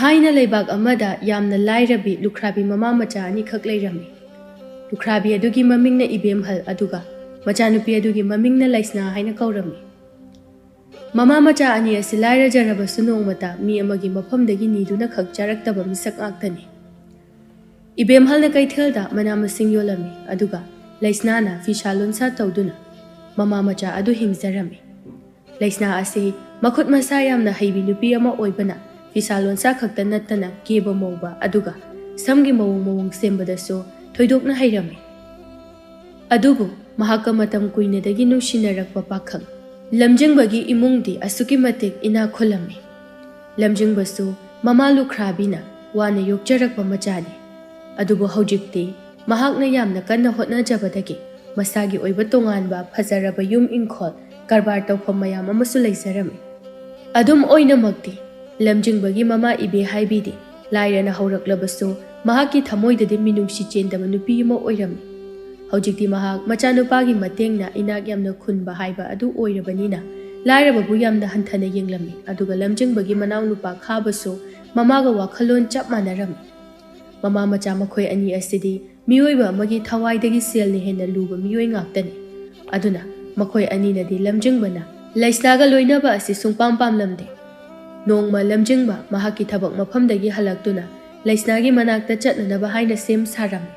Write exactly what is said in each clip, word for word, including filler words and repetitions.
ꯊꯥꯏꯅ ꯂꯩꯕꯥꯛ ꯑꯃꯗ ꯌꯥꯝꯅ ꯂꯥꯏꯔꯕꯤ ꯂꯨꯈ꯭ꯔꯥꯕꯤ ꯃꯃꯥ ꯃꯆꯥ ꯑꯅꯤꯈꯛ ꯂꯩꯔꯝꯃꯤ꯫ ꯂꯨꯈ꯭ꯔꯥꯕꯤ ꯑꯗꯨꯒꯤ ꯃꯃꯤꯡꯅ ꯏꯕꯦꯝꯍꯜ, ꯑꯗꯨꯒ ꯃꯆꯥꯅꯨꯄꯤ ꯑꯗꯨꯒꯤ ꯃꯃꯤꯡꯅ ꯂꯩꯁꯅꯥ ꯍꯥꯏꯅ ꯀꯧꯔꯝꯃꯤ꯫ ꯃꯃꯥ ꯃꯆꯥ ꯑꯅꯤ ꯑꯁꯤ ꯂꯥꯏꯔꯖꯔꯕꯁꯨ ꯅꯣꯡꯃꯇ ꯃꯤ ꯑꯃꯒꯤ ꯃꯐꯝꯗꯒꯤ ꯅꯤꯗꯨꯅ ꯈꯛ ꯆꯥꯔꯛꯇꯕ ꯃꯤꯁꯛ ꯉꯥꯛꯇꯅꯤ꯫ ꯏꯕꯦꯝꯍꯜꯅ ꯀꯩꯊꯦꯜꯗ ꯃꯅꯥ ꯃꯁꯤꯡ ꯌꯣꯜꯂꯝꯃꯤ, ꯑꯗꯨꯒ ꯂꯩꯁꯅꯥꯅ ꯐꯤꯁꯥ ꯂꯣꯟꯁꯥ ꯇꯧꯗꯨꯅ ꯃꯃꯥ ꯃꯆꯥ ꯑꯗꯨ ꯍꯤꯡꯖꯔꯝꯃꯤ꯫ ꯂꯩꯁꯅꯥ ꯑꯁꯤ ꯃꯈꯨꯠ ꯃꯁꯥ ꯌꯥꯝꯅ ꯍꯩꯕꯤ ꯅꯨꯄꯤ ꯑꯃ ꯑꯣꯏꯕꯅ ꯐꯤꯁꯥ ꯂꯣꯟꯁꯥ ꯈꯛꯇ ꯅꯠꯇꯅ ꯀꯦꯕ ꯃꯧꯕ, ꯑꯗꯨꯒ ꯁꯝꯒꯤ ꯃꯑꯣꯡ ꯃꯑꯣꯡ ꯁꯦꯝꯕꯗꯁꯨ ꯊꯣꯏꯗꯣꯛꯅ ꯍꯩꯔꯝꯃꯤ꯫ ꯑꯗꯨꯕꯨ ꯃꯍꯥꯛꯀ ꯃꯇꯝ ꯀꯨꯏꯅꯗꯒꯤ ꯅꯨꯡꯁꯤꯅꯔꯛꯄ ꯄꯥꯈꯪ ꯂꯝꯖꯤꯡꯕꯒꯤ ꯏꯃꯨꯡꯗꯤ ꯑꯁꯨꯛꯀꯤ ꯃꯇꯤꯛ ꯏꯅꯥꯛ ꯈꯨꯜꯂꯝꯃꯤ꯫ ꯂꯝꯖꯤꯡꯕꯁꯨ ꯃꯃꯥ ꯂꯨꯈ꯭ꯔꯥꯕꯤꯅ ꯋꯥꯅ ꯌꯣꯛꯆꯔꯛꯄ ꯃꯆꯥꯅꯤ꯫ ꯑꯗꯨꯕꯨ ꯍꯧꯖꯤꯛꯇꯤ ꯃꯍꯥꯛꯅ ꯌꯥꯝꯅ ꯀꯟꯅ ꯍꯣꯠꯅꯖꯕꯗꯒꯤ ꯃꯁꯥꯒꯤ ꯑꯣꯏꯕ ꯇꯣꯉꯥꯟꯕ ꯐꯖꯔꯕ ꯌꯨꯝ ꯏꯪꯈꯣꯜ, ꯀꯔꯕꯥꯔ ꯇꯧꯐꯝ ꯃꯌꯥꯝ ꯑꯃꯁꯨ ꯂꯩꯖꯔꯝꯃꯤ꯫ ꯑꯗꯨꯝ ꯑꯣꯏꯅꯃꯛꯇꯤ ꯂꯝꯖꯤꯡꯕꯒꯤ ꯃꯃꯥ ꯏꯕꯦ ꯍꯥꯏꯕꯤꯗꯤ ꯂꯥꯏꯔꯅ ꯍꯧꯔꯛꯂꯕꯁꯨ ꯃꯍꯥꯛꯀꯤ ꯊꯃꯣꯏꯗꯗꯤ ꯃꯤꯅꯨꯡꯁꯤ ꯆꯦꯟꯗꯕ ꯅꯨꯄꯤ ꯑꯃ ꯑꯣꯏꯔꯝꯃꯤ꯫ ꯍꯧꯖꯤꯛꯇꯤ ꯃꯍꯥꯛ ꯃꯆꯥꯅꯨꯄꯥꯒꯤ ꯃꯇꯦꯡꯅ ꯏꯅꯥꯛ ꯌꯥꯝꯅ ꯈꯨꯟꯕ ꯍꯥꯏꯕ ꯑꯗꯨ ꯑꯣꯏꯔꯕꯅꯤꯅ ꯂꯥꯏꯔꯕꯕꯨ ꯌꯥꯝꯅ ꯍꯟꯊꯅ ꯌꯦꯡꯂꯝꯃꯤ, ꯑꯗꯨꯒ ꯂꯝꯖꯤꯡꯕꯒꯤ ꯃꯅꯥꯎꯅꯨꯄꯥ ꯈꯥꯕꯁꯨ ꯃꯃꯥꯒ ꯋꯥꯈꯜꯂꯣꯟ ꯆꯞ ꯃꯥꯟꯅꯔꯝꯃꯤ꯫ ꯃꯃꯥ ꯃꯆꯥ ꯃꯈꯣꯏ ꯑꯅꯤ ꯑꯁꯤꯗꯤ ꯃꯤꯑꯣꯏꯕ ꯑꯃꯒꯤ ꯊꯋꯥꯏꯗꯒꯤ ꯁꯦꯜꯅ ꯍꯦꯟꯅ ꯂꯨꯕ ꯃꯤꯑꯣꯏ ꯉꯥꯛꯇꯅꯤ꯫ ꯑꯗꯨꯅ ꯃꯈꯣꯏ ꯑꯅꯤꯅꯗꯤ ꯂꯝꯖꯤꯡꯕꯅ ꯂꯩꯁꯅꯥꯒ ꯂꯣꯏꯅꯕ ꯑꯁꯤ ꯁꯨꯡꯄꯥꯝ ꯄꯥꯝꯂꯝꯗꯦ꯫ ꯅꯣꯡꯃ ꯂꯝꯖꯤꯡꯕ ꯃꯍꯥꯛꯀꯤ ꯊꯕꯛ ꯃꯐꯝꯗꯒꯤ ꯍꯜꯂꯛꯇꯨꯅ ꯂꯩꯁꯅꯥꯒꯤ ꯃꯅꯥꯛꯇ ꯆꯠꯅꯅꯕ ꯍꯥꯏꯅ ꯁꯦꯝ ꯁꯥꯔꯝꯃꯤ꯫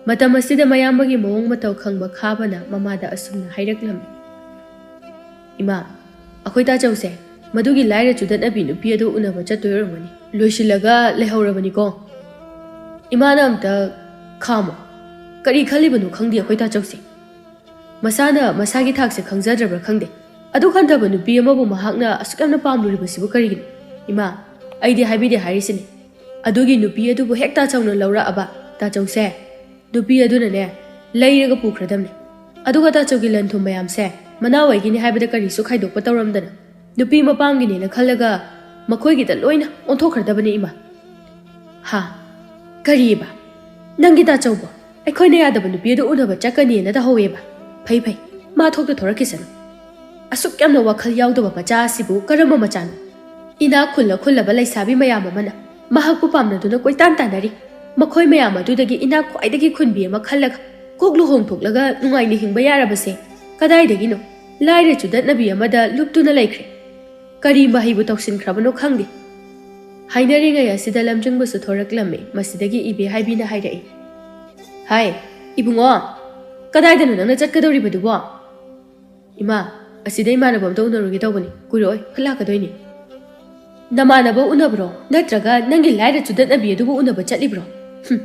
ꯃꯇꯝ ꯑꯁꯤꯗ ꯃꯌꯥꯝꯕꯒꯤ ꯃꯑꯣꯡ ꯃꯇꯧ ꯈꯪꯕ ꯈꯥꯕꯅ ꯃꯃꯥꯗ ꯑꯁꯨꯝꯅ ꯍꯥꯏꯔꯛꯂꯝꯃꯤ, "ꯏꯃꯥ, ꯑꯩꯈꯣꯏ ꯇꯥꯆꯧꯁꯦ ꯃꯗꯨꯒꯤ ꯂꯥꯏꯔ ꯆꯨꯗꯠꯅꯕꯤ ꯅꯨꯄꯤ ꯑꯗꯨ ꯎꯅꯕ ꯆꯠꯇꯣꯏ ꯑꯣꯏꯔꯝꯒꯅꯤ꯫ ꯂꯣꯏꯁꯤꯜꯂꯒ ꯂꯩꯍꯧꯔꯕꯅꯤꯀꯣ꯫ ꯏꯃꯥꯅ ꯑꯝꯇ ꯈꯥꯝꯃꯣ꯫ ꯀꯔꯤ ꯈꯜꯂꯤꯕꯅꯣ ꯈꯪꯗꯦ ꯑꯩꯈꯣꯏ ꯇꯥꯆꯧꯁꯦ꯫ ꯃꯁꯥꯅ ꯃꯁꯥꯒꯤ ꯊꯥꯛꯁꯦ ꯈꯪꯖꯗ꯭ꯔꯕ꯭ꯔꯥ ꯈꯪꯗꯦ꯫ ꯑꯗꯨꯛ ꯍꯟꯊꯕ ꯅꯨꯄꯤ ꯑꯃꯕꯨ ꯃꯍꯥꯛꯅ ꯑꯁꯨꯛ ꯌꯥꯝꯅ ꯄꯥꯝꯂꯨꯔꯤꯕꯁꯤꯕꯨ ꯀꯔꯤꯒꯤꯅꯣ? ꯏꯃꯥ, ꯑꯩꯗꯤ ꯍꯥꯏꯕꯤꯗꯦ ꯍꯥꯏꯔꯤꯁꯤꯅꯤ꯫ ꯑꯗꯨꯒꯤ ꯅꯨꯄꯤ ꯑꯗꯨꯕꯨ ꯍꯦꯛ ꯇꯥꯆꯧꯅ ꯂꯧꯔꯛꯑꯕ, ꯇꯥꯆꯧꯁꯦ, ꯅꯨꯄꯤ ꯑꯗꯨꯅꯅꯦ ꯂꯩꯔꯒ ꯄꯨꯈ꯭ꯔꯗꯝꯅꯦ꯫ ꯑꯗꯨꯒ ꯇꯥꯆꯧꯒꯤ ꯂꯟ ꯊꯨꯝ ꯃꯌꯥꯝꯁꯦ ꯃꯅꯥꯎ ꯑꯩꯒꯤꯅꯤ ꯍꯥꯏꯕꯗ ꯀꯔꯤꯁꯨ ꯈꯥꯏꯗꯣꯛꯄ ꯇꯧꯔꯝꯗꯅ ꯅꯨꯄꯤ ꯃꯄꯥꯝꯒꯤꯅꯦꯅ ꯈꯜꯂꯒ ꯃꯈꯣꯏꯒꯤꯗ ꯂꯣꯏꯅ ꯑꯣꯟꯊꯣꯛꯈ꯭ꯔꯗꯕꯅꯦ ꯏꯃꯥ꯫" "ꯍꯥ? ꯀꯔꯤꯕ? ꯅꯪꯒꯤ ꯇꯥꯆꯧꯕꯣ ꯑꯩꯈꯣꯏꯅ ꯌꯥꯗꯕ ꯅꯨꯄꯤ ꯑꯗꯨ ꯎꯅꯕ ꯆꯠꯀꯅꯤꯅ ꯇꯧꯍꯧꯋꯦꯕ? ꯐꯩ ꯐꯩ, ꯃꯥ ꯊꯣꯛꯇ ꯊꯣꯔꯛꯈꯤꯁꯅꯨ꯫ ꯑꯁꯨꯛ ꯌꯥꯝꯅ ꯋꯥꯈꯜ ꯌꯥꯎꯗꯕ ꯃꯆꯥ ꯑꯁꯤꯕꯨ ꯀꯔꯝꯕ ꯃꯆꯥꯅꯣ? ꯏꯅꯥꯛ ꯈꯨꯜꯂ ꯈꯨꯜꯂꯕ ꯂꯩꯁꯥꯕꯤ ꯃꯌꯥꯝ ꯑꯃꯅ ꯃꯍꯥꯛꯄꯨ ꯄꯥꯝꯅꯗꯨꯅ ꯀꯣꯏꯇꯥꯟ ꯇꯥꯟꯅꯔꯤ꯫ ꯃꯈꯣꯏ ꯃꯌꯥꯝ ꯑꯗꯨꯗꯒꯤ ꯏꯅꯥꯛ ꯈ꯭ꯋꯥꯏꯗꯒꯤ ꯈꯨꯟꯕꯤ ꯑꯃ ꯈꯜꯂꯒ ꯀꯣꯛ ꯂꯨꯍꯣꯡꯊꯣꯛꯂꯒ ꯅꯨꯡꯉꯥꯏꯅ ꯍꯤꯡꯕ ꯌꯥꯔꯕꯁꯦ ꯀꯗꯥꯏꯗꯒꯤꯅꯣ? ꯂꯥꯏꯔ ꯆꯨꯗꯠꯅꯕꯤ ꯑꯃꯗ ꯂꯨꯞꯇꯨꯅ ꯂꯩꯈ꯭ꯔꯦ꯫ ꯀꯔꯤ ꯃꯍꯩꯕꯨ ꯇꯧꯁꯤꯟꯈ꯭ꯔꯕꯅꯣ ꯈꯪꯗꯦ꯫ ꯍꯥꯏꯅꯔꯤꯉꯩ ꯑꯁꯤꯗ ꯂꯝꯖꯤꯡꯕꯁꯨ ꯊꯣꯔꯛꯂꯝꯃꯤ꯫ ꯃꯁꯤꯗꯒꯤ ꯏꯕꯦ ꯍꯥꯏꯕꯤꯅ ꯍꯥꯏꯔꯛꯏ, "ꯍꯥꯏ, ꯏꯕꯨꯡꯉꯣ, ꯀꯗꯥꯏꯗꯅꯣ ꯅꯪꯅ ꯆꯠꯀꯗꯧꯔꯤꯕꯗꯨꯕꯣ?" "ꯏꯃꯥ, ꯑꯁꯤꯗ ꯏꯃꯥꯟꯅꯕ ꯑꯝꯇ ꯎꯅꯔꯨꯒꯦ ꯇꯧꯕꯅꯤ, ꯀꯨꯏꯔꯛꯑꯣꯏ, ꯐꯠ ꯂꯥꯛꯀꯗꯣꯏꯅꯤ꯫" "ꯅꯃꯥꯟꯅꯕ ꯎꯅꯕ꯭ꯔꯣ? ꯅꯠꯇ꯭ꯔꯒ ꯅꯪꯒꯤ ꯂꯥꯏꯔ ꯆꯨꯗꯠꯅꯕꯤ ꯑꯗꯨꯕꯨ ꯎꯅꯕ ꯆꯠꯂꯤꯕ꯭ꯔꯣ? ꯍꯨꯝ,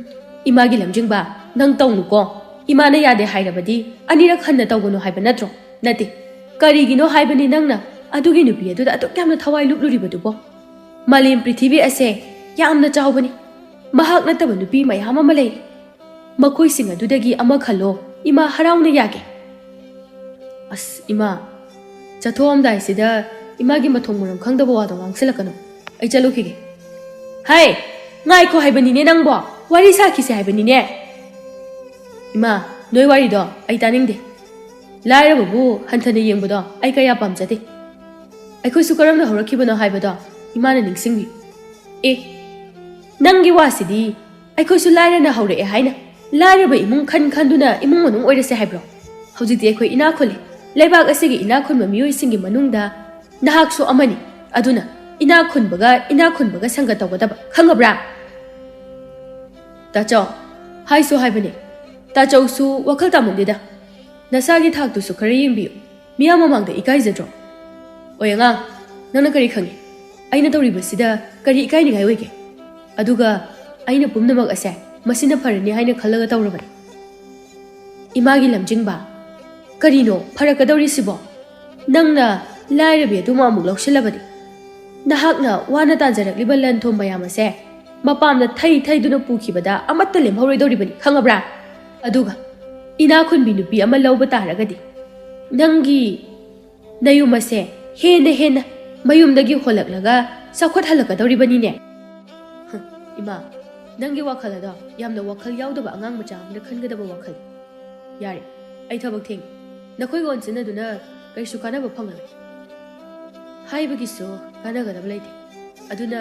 ꯏꯃꯥꯒꯤ ꯂꯝꯖꯤꯡꯕ, ꯅꯪ ꯇꯧꯅꯨꯀꯣ꯫ ꯏꯃꯥꯅ ꯌꯥꯗꯦ ꯍꯥꯏꯔꯕꯗꯤ ꯑꯅꯤꯔꯛ ꯍꯟꯅ ꯇꯧꯒꯅꯨ ꯍꯥꯏꯕ ꯅꯠꯇ꯭ꯔꯣ? ꯅꯠꯇꯦ, ꯀꯔꯤꯒꯤꯅꯣ ꯍꯥꯏꯕꯅꯤ ꯅꯪꯅ ꯑꯗꯨꯒꯤ ꯅꯨꯄꯤ ꯑꯗꯨꯗ ꯑꯗꯨꯛ ꯌꯥꯝꯅ ꯊꯋꯥꯏ ꯂꯨꯞꯂꯨꯔꯤꯕꯗꯨꯕꯣ? ꯃꯥꯂꯦꯝ ꯄ꯭ꯔꯤꯊꯤꯕꯤ ꯑꯁꯦ ꯌꯥꯝꯅ ꯆꯥꯎꯕꯅꯤ꯫ ꯃꯍꯥꯛ ꯅꯠꯇꯕ ꯅꯨꯄꯤ ꯃꯌꯥꯝ ꯑꯃ ꯂꯩꯔꯤ꯫ ꯃꯈꯣꯏꯁꯤꯡ ꯑꯗꯨꯗꯒꯤ ꯑꯃ ꯈꯜꯂꯣ, ꯏꯃꯥ ꯍꯔꯥꯎꯅ ꯌꯥꯒꯦ꯫" "ꯑꯁ, ꯏꯃꯥ, ꯆꯠꯊꯣꯛꯑꯝꯗꯥꯏꯁꯤꯗ ꯏꯃꯥꯒꯤ ꯃꯊꯣꯡ ꯃꯔꯝ ꯈꯪꯗꯕ ꯋꯥꯗꯣ ꯉꯥꯡꯁꯤꯜꯂꯛꯀꯅꯨ꯫ ꯑꯩ ꯆꯠꯂꯨꯈꯤꯒꯦ꯫" "ꯍꯥꯏ, ꯉꯥꯏꯈꯣ ꯍꯥꯏꯕꯅꯤꯅꯦ ꯅꯪꯕꯣ, ꯋꯥꯔꯤ ꯁꯥꯈꯤꯁꯦ ꯍꯥꯏꯕꯅꯤꯅꯦ꯫" "ꯏꯃꯥ, ꯅꯣꯏ ꯋꯥꯔꯤꯗꯣ ꯑꯩ ꯇꯥꯅꯤꯡꯗꯦ꯫ ꯂꯥꯏꯔꯕꯕꯨ ꯍꯟꯊꯅ ꯌꯦꯡꯕꯗꯣ ꯑꯩ ꯀꯌꯥ ꯄꯥꯝꯖꯗꯦ꯫ ꯑꯩꯈꯣꯏꯁꯨ ꯀꯔꯝꯅ ꯍꯧꯔꯛꯈꯤꯕꯅꯣ ꯍꯥꯏꯕꯗꯣ ꯏꯃꯥꯅ ꯅꯤꯡꯁꯤꯡꯕꯤꯌꯨ꯫" "ꯑꯦ, ꯅꯪꯒꯤ ꯋꯥꯁꯤꯗꯤ ꯑꯩꯈꯣꯏꯁꯨ ꯂꯥꯏꯔꯅ ꯍꯧꯔꯛꯑꯦ ꯍꯥꯏꯅ ꯂꯥꯏꯔꯕ ꯏꯃꯨꯡ ꯈꯟ ꯈꯟꯗꯨꯅ ꯏꯃꯨꯡ ꯃꯅꯨꯡ ꯑꯣꯏꯔꯁꯦ ꯍꯥꯏꯕ꯭ꯔꯣ? ꯍꯧꯖꯤꯛꯇꯤ ꯑꯩꯈꯣꯏ ꯏꯅꯥꯛ ꯈꯨꯜꯂꯦ꯫ ꯂꯩꯕꯥꯛ ꯑꯁꯤꯒꯤ ꯏꯅꯥꯛ ꯈꯨꯟꯕ ꯃꯤꯑꯣꯏꯁꯤꯡꯒꯤ ꯃꯅꯨꯡꯗ ꯅꯍꯥꯛꯁꯨ ꯑꯃꯅꯤ꯫ ꯑꯗꯨꯅ ꯏꯅꯥꯛ ꯈꯨꯟꯕꯒ ꯏꯅꯥꯛ ꯈꯨꯟꯕꯒ ꯁꯪꯒ ꯇꯧꯒꯗꯕ, ꯈꯪꯉꯕ꯭ꯔꯥ?" "ꯇꯥꯆꯧ, ꯍꯥꯏꯁꯨ ꯍꯥꯏꯕꯅꯦ, ꯇꯥꯆꯧꯁꯨ ꯋꯥꯈꯜ ꯇꯥꯃꯟꯗꯦꯗ꯫ ꯅꯁꯥꯒꯤ ꯊꯥꯛꯇꯨꯁꯨ ꯈꯔ ꯌꯦꯡꯕꯤꯌꯨ꯫ ꯃꯤꯌꯥꯝ ꯃꯃꯥꯡꯗ ꯏꯀꯥꯏꯖꯗ꯭ꯔꯣ?" "ꯑꯣꯏ ꯑꯉꯥꯡ, ꯅꯪꯅ ꯀꯔꯤ ꯈꯪꯉꯤ? ꯑꯩꯅ ꯇꯧꯔꯤꯕꯁꯤꯗ ꯀꯔꯤ ꯏꯀꯥꯏꯅꯤꯡꯉꯥꯏ ꯑꯣꯏꯒꯦ? ꯑꯗꯨꯒ ꯑꯩꯅ ꯄꯨꯝꯅꯃꯛ ꯑꯁꯦ ꯃꯁꯤꯅ ꯐꯔꯅꯤ ꯍꯥꯏꯅ ꯈꯜꯂꯒ ꯇꯧꯔꯕꯅꯤ꯫" "ꯏꯃꯥꯒꯤ ꯂꯝꯖꯤꯡꯕ, ꯀꯔꯤꯅꯣ ꯐꯔꯛꯀꯗꯧꯔꯤꯁꯤꯕꯣ? ꯅꯪꯅ ꯂꯥꯏꯔꯕꯤ ꯑꯗꯨꯃ ꯑꯃꯨꯛ ꯂꯧꯁꯤꯜꯂꯕꯗꯤ? ꯅꯍꯥꯛꯅ ꯋꯥꯅ ꯇꯥꯟꯖꯔꯛꯂꯤꯕ ꯂꯟ ꯊꯨꯝ ꯃꯌꯥꯝ ꯑꯁꯦ ꯃꯄꯥꯝꯗ ꯊꯩ ꯊꯩꯗꯨꯅ ꯄꯨꯈꯤꯕꯗ ꯑꯃꯠꯇ ꯂꯦꯝꯍꯧꯔꯣꯏꯗꯧꯔꯤꯕꯅꯤ, ꯈꯪꯉꯕ꯭ꯔꯥ? ꯑꯗꯨꯒ ꯏꯅꯥꯛ ꯈꯨꯟꯕꯤ ꯅꯨꯄꯤ ꯑꯃ ꯂꯧꯕ ꯇꯥꯔꯒꯗꯤ ꯅꯪꯒꯤ ꯅꯌꯨꯝ ꯑꯁꯦ ꯍꯦꯟꯅ ꯍꯦꯟꯅ ꯃꯌꯨꯝꯗꯒꯤ ꯍꯣꯜꯂꯛꯂꯒ ꯆꯥꯎꯈꯠꯍꯜꯂꯛꯀꯗꯧꯔꯤꯕꯅꯤꯅꯦ꯫" "ꯍ, ꯏꯃꯥ, ꯅꯪꯒꯤ ꯋꯥꯈꯜ ꯑꯗꯣ ꯌꯥꯝꯅ ꯋꯥꯈꯜ ꯌꯥꯎꯗꯕ ꯑꯉꯥꯡ ꯃꯆꯥ ꯑꯃꯅ ꯈꯟꯒꯗꯕ ꯋꯥꯈꯜ꯫ ꯌꯥꯔꯦ, ꯑꯩ ꯊꯕꯛ ꯊꯦꯡꯉꯦ꯫ ꯅꯈꯣꯏꯒ ꯑꯣꯟꯁꯤꯟꯅꯗꯨꯅ ꯀꯔꯤꯁꯨ ꯀꯥꯟꯅꯕ ꯐꯪꯂꯔꯣꯏ꯫" ꯍꯥꯏꯕꯒꯤꯁꯨ ꯀꯥꯟꯅꯒꯗꯕ ꯂꯩꯇꯦ꯫ ꯑꯗꯨꯅ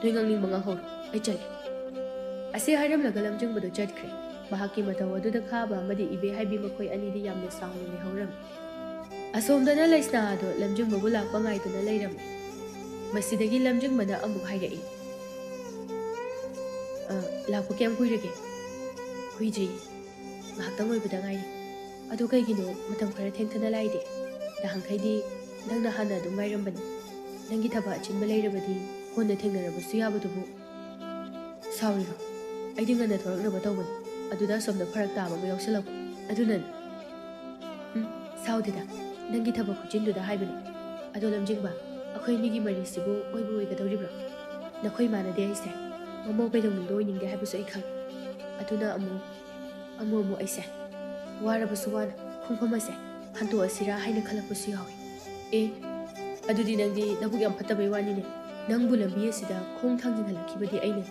ꯅꯣꯏ ꯉꯥꯡꯅꯤꯡꯕ ꯉꯥꯡꯍꯧꯔꯣ, ꯑꯩ ꯆꯠꯂꯦ꯫ ꯑꯁꯤ ꯍꯥꯏꯔꯝꯂꯒ ꯂꯝꯖꯤꯡꯕꯗꯨ ꯆꯠꯈ꯭ꯔꯦ꯫ ꯃꯍꯥꯛꯀꯤ ꯃꯇꯧ ꯑꯗꯨꯗ ꯈꯥꯕ ꯑꯃꯗꯤ ꯏꯕꯦ ꯍꯥꯏꯕꯤ ꯃꯈꯣꯏ ꯑꯅꯤꯗꯤ ꯌꯥꯝꯅ ꯁꯥꯎꯅ ꯂꯩꯍꯧꯔꯝꯃꯤ꯫ ꯑꯁꯣꯝꯗꯅ ꯂꯩꯁꯅꯥ ꯑꯗꯣ ꯂꯝꯖꯤꯡꯕꯕꯨ ꯂꯥꯛꯄ ꯉꯥꯏꯗꯨꯅ ꯂꯩꯔꯝꯃꯤ꯫ ꯃꯁꯤꯗꯒꯤ ꯂꯝꯖꯤꯡꯕꯅ ꯑꯃꯨꯛ ꯍꯥꯏꯔꯛꯏ, "ꯑ, ꯂꯥꯛꯄ ꯀꯌꯥꯝ ꯀꯨꯏꯔꯒꯦ?" "ꯀꯨꯏꯗ꯭ꯔꯤ, ꯉꯥꯏꯍꯥꯛꯇꯪ ꯑꯣꯏꯕꯗ ꯉꯥꯏꯔꯤ꯫ ꯑꯗꯣ ꯀꯩꯒꯤꯅꯣ ꯃꯇꯝ ꯈꯔ ꯊꯦꯡꯊꯅ ꯂꯥꯛꯏꯗꯤ? ꯅꯍꯥꯟꯈꯩꯗꯤ ꯅꯪꯅ ꯍꯥꯟꯅ ꯑꯗꯨꯝ ꯉꯥꯏꯔꯝꯕꯅꯤ꯫ ꯅꯪꯒꯤ ꯊꯕꯛ ꯑꯆꯤꯟꯕ ꯂꯩꯔꯕꯗꯤ ꯀꯣꯟꯅ ꯊꯦꯡꯅꯔꯕꯁꯨ ꯌꯥꯕꯗꯨꯕꯨ꯫" "ꯁꯥꯎꯔꯤꯔꯣ? ꯑꯩꯗꯤ ꯉꯟꯅ ꯊꯣꯔꯛꯅꯕ ꯇꯧꯕꯅꯤ, ꯑꯗꯨꯗ ꯑꯁꯣꯝꯗ ꯐꯔꯛ ꯇꯥꯕ ꯑꯃ ꯌꯥꯎꯁꯜꯂꯛꯄ꯫ ꯑꯗꯨꯅꯅꯤ꯫" "ꯎꯝ, ꯁꯥꯎꯗꯦꯗ, ꯅꯪꯒꯤ ꯊꯕꯛ ꯈꯨꯆꯤꯟꯗꯨꯗ ꯍꯥꯏꯕꯅꯤ꯫ ꯑꯗꯣ ꯂꯝꯖꯤꯡꯕ, ꯑꯩꯈꯣꯏ ꯑꯅꯤꯒꯤ ꯃꯔꯤꯁꯤꯕꯨ ꯑꯣꯏꯕꯨ ꯑꯣꯏꯒꯗꯧꯔꯤꯕ꯭ꯔꯣ? ꯅꯈꯣꯏ ꯏꯃꯥꯟꯅꯗꯦ ꯑꯩꯁꯦ꯫ ꯃꯃꯧ ꯀꯩꯗꯧꯅꯨꯡꯗ ꯑꯣꯏꯅꯤꯡꯗꯦ ꯍꯥꯏꯕꯁꯨ ꯑꯩ ꯈꯪꯉꯤ꯫ ꯑꯗꯨꯅ ꯑꯃꯨꯛ, ꯑꯃꯨꯛ ꯑꯃꯨꯛ ꯑꯩꯁꯦ ꯋꯥꯔꯕꯁꯨ ꯋꯥꯅ ꯈꯣꯡꯐꯝ ꯑꯁꯦ ꯍꯟꯇꯣꯛꯑꯁꯤꯔꯥ ꯍꯥꯏꯅ ꯈꯜꯂꯛꯄꯁꯨ ꯌꯥꯎꯏ꯫" "ꯑꯦ, ꯑꯗꯨꯗꯤ ꯅꯪꯗꯤ ꯅꯕꯨꯛ ꯌꯥꯝ ꯐꯠꯇꯕꯩ ꯋꯥꯅꯤꯅꯦ꯫ ꯅꯪꯕꯨ ꯂꯝꯕꯤ ꯑꯁꯤꯗ ꯈꯣꯡ ꯊꯥꯡꯖꯤꯟꯍꯜꯂꯛꯈꯤꯕꯗꯤ ꯑꯩꯅ꯫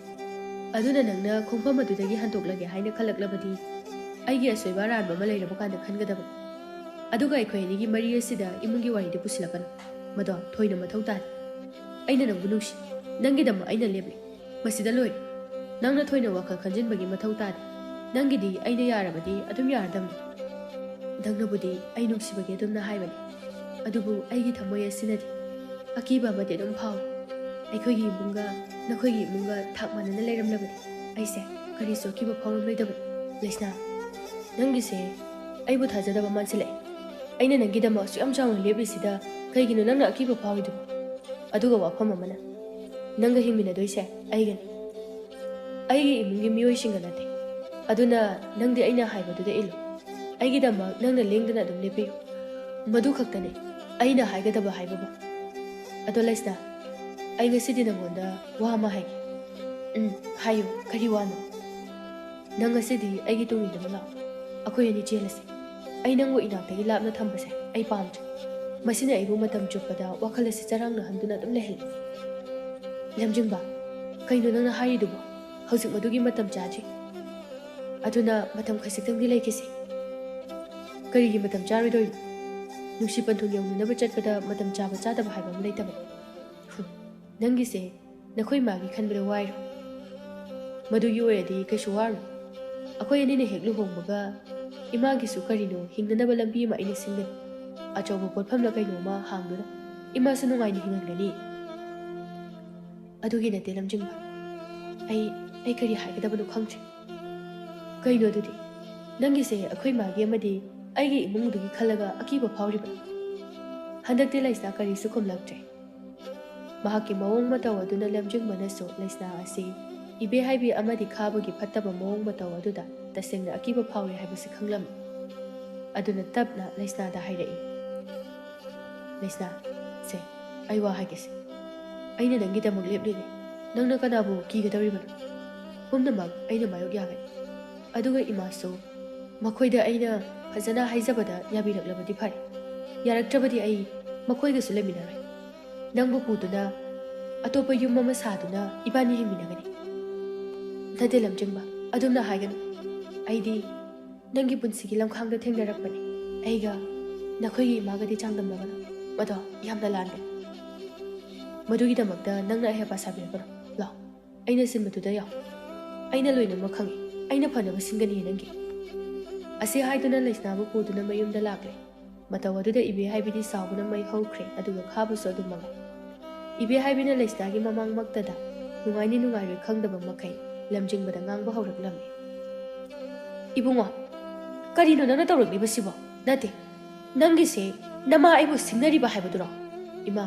ꯑꯗꯨꯅ ꯅꯪꯅ ꯈꯣꯡꯐꯝ ꯑꯗꯨꯗꯒꯤ ꯍꯟꯇꯣꯛꯂꯒꯦ ꯍꯥꯏꯅ ꯈꯜꯂꯛꯂꯕꯗꯤ ꯑꯩꯒꯤ ꯑꯁꯣꯏꯕ ꯑꯔꯥꯟꯕ ꯑꯃ ꯂꯩꯔꯕ ꯀꯥꯟꯗ ꯈꯟꯒꯗꯕꯅꯤ꯫ ꯑꯗꯨꯒ ꯑꯩꯈꯣꯏ ꯑꯅꯤꯒꯤ ꯃꯔꯤ ꯑꯁꯤꯗ ꯏꯃꯨꯡꯒꯤ ꯋꯥꯔꯤꯗꯤ ꯄꯨꯁꯤꯜꯂꯛꯀꯅꯨ꯫ ꯃꯗꯣ ꯊꯣꯏꯅ ꯃꯊꯧ ꯇꯥꯗꯦ꯫ ꯑꯩꯅ ꯅꯪꯕꯨ ꯅꯨꯡꯁꯤ꯫ ꯅꯪꯒꯤꯗꯃꯛ ꯑꯩꯅ ꯂꯦꯞꯂꯤ꯫ ꯃꯁꯤꯗ ꯂꯣꯏꯔꯦ꯫ ꯅꯪꯅ ꯊꯣꯏꯅ ꯋꯥꯈꯜ ꯈꯟꯖꯤꯟꯕꯒꯤ ꯃꯊꯧ ꯇꯥꯗꯦ꯫ ꯅꯪꯒꯤꯗꯤ ꯑꯩꯅ ꯌꯥꯔꯕꯗꯤ ꯑꯗꯨꯝ ꯌꯥꯔꯗꯝꯅꯤ꯫ ꯅꯪꯅꯕꯨꯗꯤ ꯑꯩ ꯅꯨꯡꯁꯤꯕꯒꯤ ꯑꯗꯨꯝꯅ ꯍꯥꯏꯕꯅꯤ꯫ ꯑꯗꯨꯕꯨ ꯑꯩꯒꯤ ꯊꯃꯣꯏ ꯑꯁꯤꯅꯗꯤ ꯑꯀꯤꯕ ꯑꯃꯗꯤ ꯑꯗꯨꯝ ꯐꯥꯎꯏ꯫ ꯑꯩꯈꯣꯏꯒꯤ ꯏꯃꯨꯡꯒ ꯅꯈꯣꯏꯒꯤ ꯏꯃꯨꯡꯒ ꯊꯥꯛ ꯃꯥꯟꯅꯅ ꯂꯩꯔꯝꯂꯕꯗꯤ ꯑꯩꯁꯦ ꯀꯔꯤꯁꯨ ꯑꯀꯤꯕ ꯐꯥꯎꯔꯝꯂꯣꯏꯗꯕꯅꯤ꯫ ꯂꯩꯁꯅꯥ, ꯅꯪꯒꯤꯁꯦ ꯑꯩꯕꯨ ꯊꯥꯖꯗꯕ ꯃꯥꯟꯁꯤꯜꯂꯛꯑꯦ꯫ ꯑꯩꯅ ꯅꯪꯒꯤꯗꯃꯛ ꯑꯁꯨꯛ ꯌꯥꯝ ꯆꯥꯎꯅ ꯂꯦꯞꯂꯤꯁꯤꯗ ꯀꯩꯒꯤꯅꯣ ꯅꯪꯅ ꯑꯀꯤꯕ ꯐꯥꯎꯔꯤꯗꯨꯕꯨ? ꯑꯗꯨꯒ ꯋꯥꯐꯝ ꯑꯃꯅ, ꯅꯪꯒ ꯍꯤꯡꯃꯤꯟꯅꯗꯣꯏꯁꯦ ꯑꯩꯒꯅꯤ꯫ ꯑꯩꯒꯤ ꯏꯃꯨꯡꯒꯤ ꯃꯤꯑꯣꯏꯁꯤꯡꯒ ꯅꯠꯇꯦ꯫ ꯑꯗꯨꯅ ꯅꯪꯗꯤ ꯑꯩꯅ ꯍꯥꯏꯕꯗꯨꯗ ꯏꯜꯂꯨ꯫ ꯑꯩꯒꯤꯗꯃꯛ ꯅꯪꯅ ꯂꯦꯡꯗꯅ ꯑꯗꯨꯝ ꯂꯦꯞꯄꯤꯌꯨ꯫ ꯃꯗꯨ ꯈꯛꯇꯅꯤ ꯑꯩꯅ ꯍꯥꯏꯒꯗꯕ ꯍꯥꯏꯕꯕꯨ꯫ ꯑꯗꯣ ꯂꯩꯁꯅꯥ, ꯑꯩ ꯉꯁꯤꯗꯤ ꯅꯪꯉꯣꯟꯗ ꯋꯥ ꯑꯃ ꯍꯥꯏꯒꯦ꯫ ꯎꯝ, ꯍꯥꯏꯌꯨ, ꯀꯔꯤ ꯋꯥꯅꯣ? ꯅꯪ ꯉꯁꯤꯗꯤ ꯑꯩꯒꯤ ꯇꯨꯡ ꯏꯟꯗꯨꯅ ꯂꯥꯛꯑꯣ꯫ ꯑꯩꯈꯣꯏ ꯑꯅꯤ ꯆꯦꯜꯂꯁꯤ꯫ ꯑꯩ ꯅꯪꯕꯨ ꯏꯅꯥꯛꯇꯒꯤ ꯂꯥꯞꯅ ꯊꯝꯕꯁꯦ ꯑꯩ ꯄꯥꯝꯗ꯭ꯔꯦ꯫ ꯃꯁꯤꯅ ꯑꯩꯕꯨ ꯃꯇꯝ ꯆꯨꯞꯄꯗ ꯋꯥꯈꯜ ꯑꯁꯤ ꯆꯔꯥꯡꯅꯍꯟꯗꯨꯅ ꯑꯗꯨꯝ ꯂꯩꯍꯜꯂꯤ꯫ ꯂꯝꯖꯤꯡꯕ, ꯀꯩꯅꯣ ꯅꯪꯅ ꯍꯥꯏꯔꯤꯗꯨꯕꯣ? ꯍꯧꯖꯤꯛ ꯃꯗꯨꯒꯤ ꯃꯇꯝ ꯆꯥꯗ꯭ꯔꯤ꯫ ꯑꯗꯨꯅ ꯃꯇꯝ ꯈꯖꯤꯛꯇꯪꯗꯤ ꯂꯩꯈꯤꯁꯤ꯫ ꯀꯔꯤꯒꯤ ꯃꯇꯝ ꯆꯥꯔꯣꯏꯗꯣꯏꯅꯣ? ꯅꯨꯡꯁꯤ ꯄꯟꯊꯨꯡ ꯌꯧꯅꯅꯕ ꯆꯠꯄꯗ ꯃꯇꯝ ꯆꯥꯕ ꯆꯥꯗꯕ ꯍꯥꯏꯕ ꯑꯃ ꯂꯩꯇꯕꯅꯤ꯫ ꯍꯨꯝ, ꯅꯪꯒꯤꯁꯦ ꯅꯈꯣꯏ ꯃꯥꯒꯤ ꯈꯟꯕꯗ ꯋꯥꯏꯔꯣ? ꯃꯗꯨꯒꯤ ꯑꯣꯏꯔꯗꯤ ꯀꯩꯁꯨ ꯋꯥꯔꯨꯅꯨ꯫ ꯑꯩꯈꯣꯏ ꯑꯅꯤꯅ ꯍꯦꯛ ꯂꯨꯍꯣꯡꯕꯒ ꯏꯃꯥꯒꯤꯁꯨ ꯀꯔꯤꯅꯣ ꯍꯤꯡꯅꯅꯕ ꯂꯝꯕꯤ ꯑꯃ ꯑꯩꯅ ꯁꯤꯟꯒꯅꯤ꯫ ꯑꯆꯧꯕ ꯄꯣꯠꯐꯝꯂ ꯀꯩꯅꯣ ꯑꯃ ꯍꯥꯡꯗꯨꯅ ꯏꯃꯥꯁꯨ ꯅꯨꯡꯉꯥꯏꯅ ꯍꯤꯡꯍꯟꯒꯅꯤ꯫ ꯑꯗꯨꯒꯤ ꯅꯠꯇꯦ ꯂꯝꯖꯤꯡꯕ꯫ ꯑꯩ, ꯑꯩ ꯀꯔꯤ ꯍꯥꯏꯒꯗꯕꯅꯣ ꯈꯪꯗ꯭ꯔꯦ꯫ ꯀꯩꯅꯣ ꯑꯗꯨꯗꯤ? ꯅꯪꯒꯤꯁꯦ ꯑꯩꯈꯣꯏ ꯃꯥꯒꯤ ꯑꯃꯗꯤ ꯑꯩꯒꯤ ꯏꯃꯨꯡꯗꯨꯒꯤ ꯈꯜꯂꯒ ꯑꯀꯤꯕ ꯐꯥꯎꯔꯤꯕ꯭ꯔꯥ? ꯍꯟꯗꯛꯇꯤ ꯂꯩꯁꯅꯥ ꯀꯔꯤꯁꯨ ꯈꯨꯝꯂꯛꯇ꯭ꯔꯦ꯫ ꯃꯍꯥꯛꯀꯤ ꯃꯑꯣꯡ ꯃꯇꯧ ꯑꯗꯨꯅ ꯂꯝꯖꯤꯡꯕꯅꯁꯨ ꯂꯩꯁꯅꯥ ꯑꯁꯤ ꯏꯕꯦꯍꯥꯏꯕꯤ ꯑꯃꯗꯤ ꯈꯥꯕꯒꯤ ꯐꯠꯇꯕ ꯃꯑꯣꯡ ꯃꯇꯧ ꯑꯗꯨꯗ ꯇꯁꯦꯡꯅ ꯑꯀꯤꯕ ꯐꯥꯎꯔꯦ ꯍꯥꯏꯕꯁꯤ ꯈꯪꯂꯝꯃꯤ꯫ ꯑꯗꯨꯅ ꯇꯞꯅ ꯂꯩꯁꯅꯥꯗ ꯍꯥꯏꯔꯛꯏ, "ꯂꯩꯁꯅꯥ, ꯁꯦ, ꯑꯩ ꯋꯥ ꯍꯥꯏꯒꯦꯁꯦ꯫ ꯑꯩꯅ ꯅꯪꯒꯤꯗꯃꯛ ꯂꯦꯞꯂꯤꯅꯦ꯫ ꯅꯪꯅ ꯀꯅꯥꯕꯨ ꯀꯤꯒꯗꯧꯔꯤꯕꯅꯣ? ꯄꯨꯝꯅꯃꯛ ꯑꯩꯅ ꯃꯥꯌꯣꯛ ꯌꯥꯒꯅꯤ꯫ ꯑꯗꯨꯒ ꯏꯃꯥꯁꯨ, ꯃꯈꯣꯏꯗ ꯑꯩꯅ ꯐꯖꯅ ꯍꯥꯏꯖꯕꯗ ꯌꯥꯕꯤꯔꯛꯂꯕꯗꯤ ꯐꯔꯦ꯫ ꯌꯥꯔꯛꯇ꯭ꯔꯕꯗꯤ ꯑꯩ ꯃꯈꯣꯏꯒꯁꯨ ꯂꯩꯃꯤꯟꯅꯔꯣꯏ꯫ ꯅꯪꯕꯨ ꯄꯨꯗꯨꯅ ꯑꯇꯣꯞꯄ ꯌꯨꯝ ꯑꯃ ꯁꯥꯗꯨꯅ ꯏꯕꯥꯅꯤ ꯍꯤꯡꯃꯤꯟꯅꯒꯅꯤ꯫" "ꯅꯠꯇꯦ ꯂꯝꯖꯤꯡꯕ, ꯑꯗꯨꯝꯅ ꯍꯥꯏꯒꯅꯨ꯫ ꯑꯩꯗꯤ ꯅꯪꯒꯤ ꯄꯨꯟꯁꯤꯒꯤ ꯂꯝꯈꯥꯡꯗ ꯊꯦꯡꯅꯔꯛꯄꯅꯤ꯫ ꯑꯩꯒ ꯅꯈꯣꯏꯒꯤ ꯏꯃꯥꯒꯗꯤ ꯆꯥꯡꯗꯝꯅꯒꯅꯨ꯫ ꯃꯗꯣ ꯌꯥꯝꯅ ꯂꯥꯟꯕꯅꯤ꯫ ꯃꯗꯨꯒꯤꯗꯃꯛꯇ ꯅꯪꯅ ꯑꯍꯦꯄꯥ ꯁꯥꯕꯤꯔꯛꯀꯅꯨ꯫ ꯂꯥꯎ, ꯑꯩꯅ ꯁꯤꯟꯕꯗꯨꯗ ꯌꯥꯎ꯫ ꯑꯩꯅ ꯂꯣꯏꯅꯃꯛ ꯈꯪꯏ꯫ ꯑꯩꯅ ꯐꯅꯕ ꯁꯤꯟꯒꯅꯤ ꯅꯪꯒꯤ꯫" ꯑꯁꯤ ꯍꯥꯏꯗꯨꯅ ꯂꯩꯁꯅꯥꯕꯨ ꯄꯨꯗꯨꯅ ꯃꯌꯨꯝꯗ ꯂꯥꯛꯂꯦ꯫ ꯃꯇꯧ ꯑꯗꯨꯗ ꯏꯕꯦꯍꯥꯏꯕꯤꯗꯤ ꯁꯥꯎꯕꯅ ꯃꯩ ꯍꯧꯈ꯭ꯔꯦ, ꯑꯗꯨꯒ ꯈꯥꯕꯁꯨ ꯑꯗꯨꯝ ꯃꯉꯥꯏ꯫ ꯏꯕꯦꯍꯥꯏꯕꯤꯅ ꯂꯩꯁꯅꯥꯒꯤ ꯃꯃꯥꯡꯃꯛꯇꯗ ꯅꯨꯡꯉꯥꯏꯅꯤ ꯅꯨꯡꯉꯥꯏꯔꯣꯏ ꯈꯪꯗꯕ ꯃꯈꯩ ꯂꯝꯖꯤꯡꯕꯗ ꯉꯥꯡꯕ ꯍꯧꯔꯛꯂꯝꯃꯤ꯫ "ꯏꯕꯨꯡꯉꯣ, ꯀꯔꯤꯅꯣ ꯅꯪꯅ ꯇꯧꯔꯛꯂꯤꯕꯁꯤꯕꯣ? ꯅꯠꯇꯦ, ꯅꯪꯒꯤꯁꯦ ꯅꯃꯥ ꯑꯩꯕꯨ ꯁꯤꯡꯅꯔꯤꯕ ꯍꯥꯏꯕꯗꯨꯔꯣ? ꯏꯃꯥ,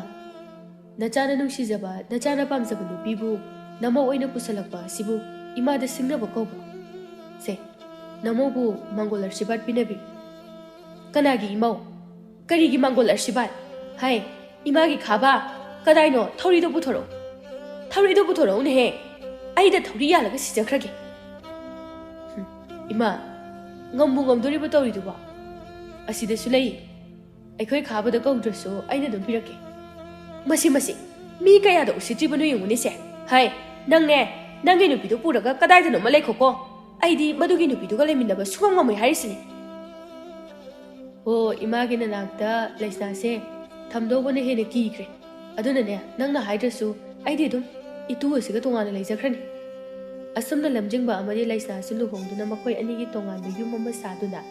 ꯅꯆꯥꯅ ꯅꯨꯡꯁꯤꯖꯕ, ꯅꯆꯥꯅ ꯄꯥꯝꯖꯕ ꯅꯨꯄꯤꯕꯨ ꯅꯃꯧ ꯑꯣꯏꯅ ꯄꯨꯁꯜꯂꯛꯄ ꯑꯁꯤꯕꯨ ꯏꯃꯥꯗ ꯁꯤꯡꯅꯕ ꯀꯧꯕ꯭ꯔꯣ? ꯁꯦ, ꯅꯃꯧꯕꯨ ꯃꯪꯒꯣꯜ ꯑꯥꯔꯁꯤꯕꯥꯗ ꯄꯤꯅꯕꯤ꯫" "ꯀꯅꯥꯒꯤ ꯏꯃꯧ? ꯀꯔꯤꯒꯤ ꯃꯪꯒꯣꯜ ꯑꯥꯔꯁꯤꯕꯥꯗ? ꯍꯥꯏ, ꯏꯃꯥꯒꯤ ꯈꯥꯕ, ꯀꯗꯥꯏꯅꯣ? ꯊꯧꯔꯤꯗꯣ ꯄꯨꯊꯣꯔꯛꯎ꯫ ꯊꯧꯔꯤꯗꯣ ꯄꯨꯊꯣꯔꯛꯎꯅꯦꯍꯦ꯫ ꯑꯩꯗ ꯊꯧꯔꯤ ꯌꯥꯜꯂꯒ ꯁꯤꯖꯈ꯭ꯔꯒꯦ꯫" "ꯍꯨꯝ, ꯏꯃꯥ, ꯉꯝꯕꯨ ꯉꯝꯗꯣꯔꯤꯕ ꯇꯧꯔꯤꯗꯨꯕꯣ? ꯑꯁꯤꯗꯁꯨ ꯂꯩ꯫ ꯑꯩꯈꯣꯏ ꯈꯥꯕꯗ ꯀꯧꯗ꯭ꯔꯁꯨ ꯑꯩꯅ ꯑꯗꯨꯝ ꯄꯤꯔꯛꯀꯦ꯫" "ꯃꯁꯤ, ꯃꯁꯤ, ꯃꯤ ꯀꯌꯥꯗ ꯎꯁꯤꯠꯇ꯭ꯔꯤꯕꯅꯣ ꯌꯦꯡꯉꯨꯅꯦꯁꯦ꯫ ꯍꯥꯏ, ꯅꯪꯅꯦ, ꯅꯪꯒꯤ ꯅꯨꯄꯤꯗꯣ ꯄꯨꯔꯒ ꯀꯗꯥꯏꯗꯅꯣꯃ ꯂꯩꯈꯣꯀꯣ꯫ ꯑꯩꯗꯤ ꯃꯗꯨꯒꯤ ꯅꯨꯄꯤꯗꯨꯒ ꯂꯩꯃꯤꯟꯅꯕ ꯁꯨꯡꯉꯝ ꯉꯝꯃꯣꯏ ꯍꯥꯏꯔꯤꯁꯤꯅꯤ꯫" ꯑꯣ, ꯏꯃꯥꯒꯤ ꯅꯅꯥꯛꯇ ꯂꯩꯁꯅꯥꯁꯦ ꯊꯝꯗꯧꯕꯅ ꯍꯦꯟꯅ ꯀꯤꯈ꯭ꯔꯦ꯫ ꯑꯗꯨꯅꯅꯦ, ꯅꯪꯅ ꯍꯥꯏꯗ꯭ꯔꯁꯨ ꯑꯩꯗꯤ ꯑꯗꯨꯝ ꯏꯇꯨ ꯑꯁꯤꯒ ꯇꯣꯉꯥꯟꯅ ꯂꯩꯖꯈ꯭ꯔꯅꯤ꯫ ꯑꯁꯨꯝꯅ ꯂꯝꯖꯤꯡꯕ ꯑꯃꯗꯤ ꯂꯩꯁꯅꯥꯁꯨ ꯂꯨꯍꯣꯡꯗꯨꯅ ꯃꯈꯣꯏ ꯑꯅꯤꯒꯤ ꯇꯣꯉꯥꯟꯕ ꯌꯨꯝ ꯑꯃ ꯁꯥꯗꯨꯅ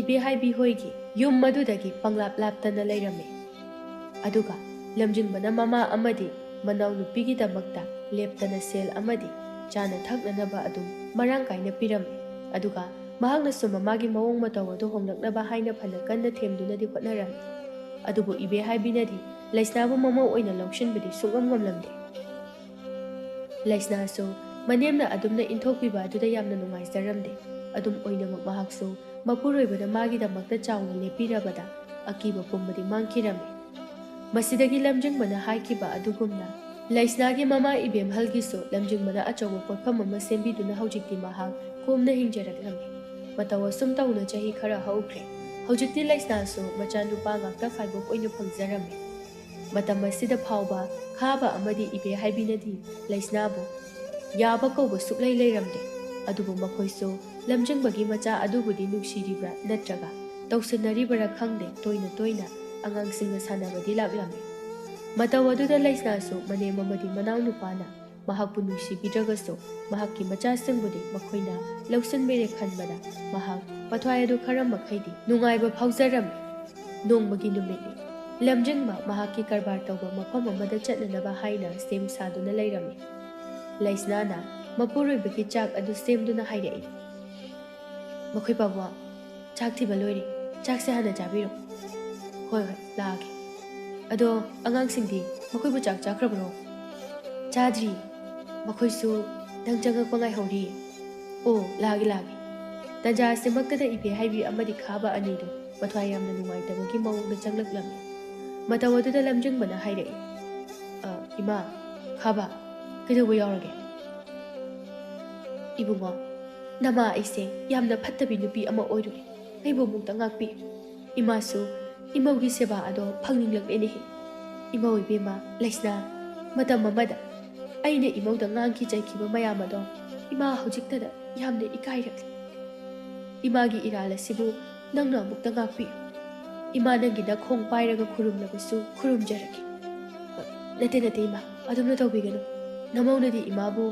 ꯏꯕꯦꯍꯥꯏꯕꯤ ꯍꯣꯏꯒꯤ ꯌꯨꯝ ꯑꯗꯨꯗꯒꯤ ꯄꯪꯂꯥꯞ ꯂꯥꯞꯇꯅ ꯂꯩꯔꯝꯃꯤ꯫ ꯑꯗꯨꯒ ꯂꯝꯖꯤꯡꯕꯅ ꯃꯃꯥ ꯑꯃꯗꯤ ꯃꯅꯥꯎꯅꯨꯄꯤꯒꯤꯗꯃꯛꯇ ꯂꯦꯞꯇꯅ ꯁꯦꯜ ꯑꯃꯗꯤ ꯆꯥꯅ ꯊꯛꯅꯅꯕ ꯑꯗꯨꯝ ꯃꯔꯥꯡ ꯀꯥꯏꯅ ꯄꯤꯔꯝꯃꯤ꯫ ꯑꯗꯨꯒ ꯃꯍꯥꯛꯅꯁꯨ ꯃꯃꯥꯒꯤ ꯃꯑꯣꯡ ꯃꯇꯧ ꯑꯗꯨ ꯍꯣꯡꯂꯛꯅꯕ ꯍꯥꯏꯅ ꯐꯅ ꯀꯟꯅ ꯊꯦꯝꯗꯨꯅꯗꯤ ꯍꯣꯠꯅꯔꯝꯃꯤ꯫ ꯑꯗꯨꯕꯨ ꯏꯕꯦꯍꯥꯏꯕꯤꯅꯗꯤ ꯂꯩꯁꯅꯥꯕꯨ ꯃꯃꯧ ꯑꯣꯏꯅ ꯂꯧꯁꯤꯟꯕꯗꯤ ꯁꯨꯡꯉꯝ ꯉꯝꯂꯝꯗꯦ꯫ ꯂꯩꯁꯅꯥꯁꯨ ꯃꯅꯦꯝꯅ ꯑꯗꯨꯝꯅ ꯏꯟꯊꯣꯛꯄꯤꯕ ꯑꯗꯨꯗ ꯌꯥꯝꯅ ꯅꯨꯡꯉꯥꯏꯖꯔꯝꯗꯦ꯫ ꯑꯗꯨꯝ ꯑꯣꯏꯅꯃꯛ ꯃꯍꯥꯛꯁꯨ ꯃꯄꯨꯔꯣꯏꯕꯅ ꯃꯥꯒꯤꯗꯃꯛꯇ ꯆꯥꯎꯅ ꯂꯦꯞꯄꯤꯔꯕꯗ ꯑꯀꯤꯕ ꯄꯨꯝꯕꯗꯤ ꯃꯥꯡꯈꯤꯔꯝꯃꯤ꯫ ꯃꯁꯤꯗꯒꯤ ꯂꯝꯖꯤꯡꯕꯅ ꯍꯥꯏꯈꯤꯕ ꯑꯗꯨꯒꯨꯝꯅ ꯂꯩꯁꯅꯥꯒꯤ ꯃꯃꯥ ꯏꯕꯦꯝꯍꯜꯒꯤꯁꯨ ꯂꯝꯖꯤꯡꯕꯅ ꯑꯆꯧꯕ ꯄꯣꯠꯐꯝ ꯑꯃ ꯁꯦꯝꯕꯤꯗꯨꯅ ꯍꯧꯖꯤꯛꯇꯤ ꯃꯍꯥꯛ ꯀꯣꯝꯅ ꯍꯤꯡꯖꯔꯛꯂꯝꯃꯤ꯫ ꯃꯇꯧ ꯑꯁꯨꯝ ꯇꯧꯅ ꯆꯍꯤ ꯈꯔ ꯍꯧꯈ꯭ꯔꯦ꯫ ꯍꯧꯖꯤꯛꯇꯤ ꯂꯩꯁꯅꯥꯁꯨ ꯃꯆꯥꯅꯨꯄꯥ ꯉꯥꯛꯇ ꯐꯥꯏꯕꯣꯛ ꯑꯣꯏꯅ ꯐꯪꯖꯔꯝꯃꯤ꯫ ꯃꯇꯝ ꯑꯁꯤꯗ ꯐꯥꯎꯕ ꯈꯥꯕ ꯑꯃꯗꯤ ꯏꯕꯦꯍꯥꯏꯕꯤꯅꯗꯤ ꯂꯩꯁꯅꯥꯕꯨ ꯌꯥꯕ ꯀꯧꯕ ꯁꯨꯛꯂꯩ ꯂꯩꯔꯝꯗꯦ꯫ ꯑꯗꯨꯕꯨ ꯃꯈꯣꯏꯁꯨ ꯂꯝꯖꯤꯡꯕꯒꯤ ꯃꯆꯥ ꯑꯗꯨꯕꯨꯗꯤ ꯅꯨꯡꯁꯤꯔꯤꯕ꯭ꯔꯥ ꯅꯠꯇ꯭ꯔꯒ ꯇꯧꯁꯤꯟꯅꯔꯤꯕꯔꯥ ꯈꯪꯗꯦ, ꯇꯣꯏꯅ ꯇꯣꯏꯅ ꯑꯉꯥꯡꯁꯤꯡꯒ ꯁꯥꯟꯅꯕꯗꯤ ꯂꯥꯛꯂꯝꯃꯤ꯫ ꯃꯇꯧ ꯑꯗꯨꯗ ꯂꯩꯁꯅꯥꯁꯨ ꯃꯅꯦꯝ ꯑꯃꯗꯤ ꯃꯅꯥꯎꯅꯨꯄꯥꯅ ꯃꯍꯥꯛꯄꯨ ꯅꯨꯡꯁꯤꯕꯤꯗ꯭ꯔꯒꯁꯨ ꯃꯍꯥꯛꯀꯤ ꯃꯆꯥꯁꯤꯡꯕꯨꯗꯤ ꯃꯈꯣꯏꯅ ꯂꯧꯁꯤꯟꯕꯤꯔꯦ ꯈꯟꯕꯗ ꯃꯍꯥꯛ ꯃꯊ꯭ꯋꯥꯏ ꯑꯗꯨ ꯈꯔ ꯃꯈꯩꯗꯤ ꯅꯨꯡꯉꯥꯏꯕ ꯐꯥꯎꯖꯔꯝꯃꯤ꯫ ꯅꯣꯡꯃꯒꯤ ꯅꯨꯃꯤꯠꯅꯤ꯫ ꯂꯝꯖꯤꯡꯕ ꯃꯍꯥꯛꯀꯤ ꯀꯔꯕꯥꯔ ꯇꯧꯕ ꯃꯐꯝ ꯑꯃꯗ ꯆꯠꯅꯅꯕ ꯍꯥꯏꯅ ꯁꯦꯝ ꯁꯥꯗꯨꯅ ꯂꯩꯔꯝꯃꯤ꯫ ꯂꯩꯁꯅꯥꯅ ꯃꯄꯨꯔꯣꯏꯕꯒꯤ ꯆꯥꯛ ꯑꯗꯨ ꯁꯦꯝꯗꯨꯅ ꯍꯥꯏꯔꯛꯏ, "ꯃꯈꯣꯏ ꯄꯥꯕꯨꯡ, ꯆꯥꯛ ꯊꯤꯕ ꯂꯣꯏꯔꯦ꯫ ꯆꯥꯛꯁꯦ ꯍꯥꯟꯅ ꯆꯥꯕꯤꯔꯣ꯫" "ꯍꯣꯏ, ꯍꯣꯏ, ꯂꯥꯛꯑꯒꯦ꯫ ꯑꯗꯣ ꯑꯉꯥꯡꯁꯤꯡꯗꯤ, ꯃꯈꯣꯏꯕꯨ ꯆꯥꯛ ꯆꯥꯈ꯭ꯔꯕ꯭ꯔꯣ?" "ꯆꯥꯗ꯭ꯔꯤ꯫ ꯃꯈꯣꯏꯁꯨ ꯅꯪ ꯆꯪꯉꯛꯄ ꯉꯥꯏꯍꯧꯔꯤ꯫" "ꯑꯣ, ꯂꯥꯛꯑꯒꯦ, ꯂꯥꯛꯑꯒꯦ꯫" ꯇꯟꯖꯥ ꯑꯁꯤꯃꯛꯇꯗ ꯏꯕꯦꯍꯥꯏꯕꯤ ꯑꯃꯗꯤ ꯈꯥꯕ ꯑꯅꯤꯗꯨ ꯃꯊ꯭ꯋꯥꯏ ꯌꯥꯝꯅ ꯅꯨꯡꯉꯥꯏꯇꯕꯒꯤ ꯃꯑꯣꯡꯗ ꯆꯪꯂꯛꯂꯝꯃꯤ꯫ ꯃꯇꯧ ꯑꯗꯨꯗ ꯂꯝꯖꯤꯡꯕꯅ ꯍꯥꯏꯔꯛꯏ, "ꯑ, ꯏꯃꯥ, ꯈꯥꯕ, ꯀꯩꯗꯧꯕ ꯌꯥꯎꯔꯒꯦ?" "ꯏꯕꯨꯡꯉꯣ, ꯅꯃꯥ ꯑꯩꯁꯦ ꯌꯥꯝꯅ ꯐꯠꯇꯕꯤ ꯅꯨꯄꯤ ꯑꯃ ꯑꯣꯏꯔꯨꯔꯦ꯫ ꯑꯩꯕꯨ ꯑꯃꯨꯛꯇ ꯉꯥꯛꯄꯤꯌꯨ꯫ ꯏꯃꯥꯁꯨ ꯏꯃꯧꯒꯤ ꯁꯦꯕꯥ ꯑꯗꯣ ꯐꯪꯅꯤꯡꯂꯛꯂꯦꯅꯦꯍꯦ꯫ ꯏꯃꯧ ꯏꯕꯦꯝꯃ ꯂꯩꯁꯅꯥ, ꯃꯇꯝ ꯑꯃꯗ ꯑꯩꯅ ꯏꯃꯧꯗ ꯉꯥꯡꯈꯤ ꯆꯩꯈꯤꯕ ꯃꯌꯥꯝ ꯑꯗꯣ ꯏꯃꯥ ꯍꯧꯖꯤꯛꯇꯗ ꯌꯥꯝꯅ ꯏꯀꯥꯏꯔꯛꯂꯦ꯫ ꯏꯃꯥꯒꯤ ꯏꯔꯥꯜ ꯑꯁꯤꯕꯨ ꯅꯪꯅ ꯑꯃꯨꯛꯇ ꯉꯥꯛꯄꯤꯌꯨ꯫" ꯏꯃꯥ, ꯅꯪꯒꯤ ꯅꯈꯣꯡ ꯄꯥꯏꯔꯒ ꯈꯨꯔꯨꯝꯂꯕꯁꯨ ꯈꯨꯔꯨꯝꯖꯔꯒꯦ꯫ ꯅꯠꯇꯦ, ꯅꯠꯇꯦ ꯏꯃꯥ, ꯑꯗꯨꯝꯅ ꯇꯧꯕꯤꯒꯅꯨ꯫ ꯅꯃꯧꯅꯗꯤ ꯏꯃꯥꯕꯨ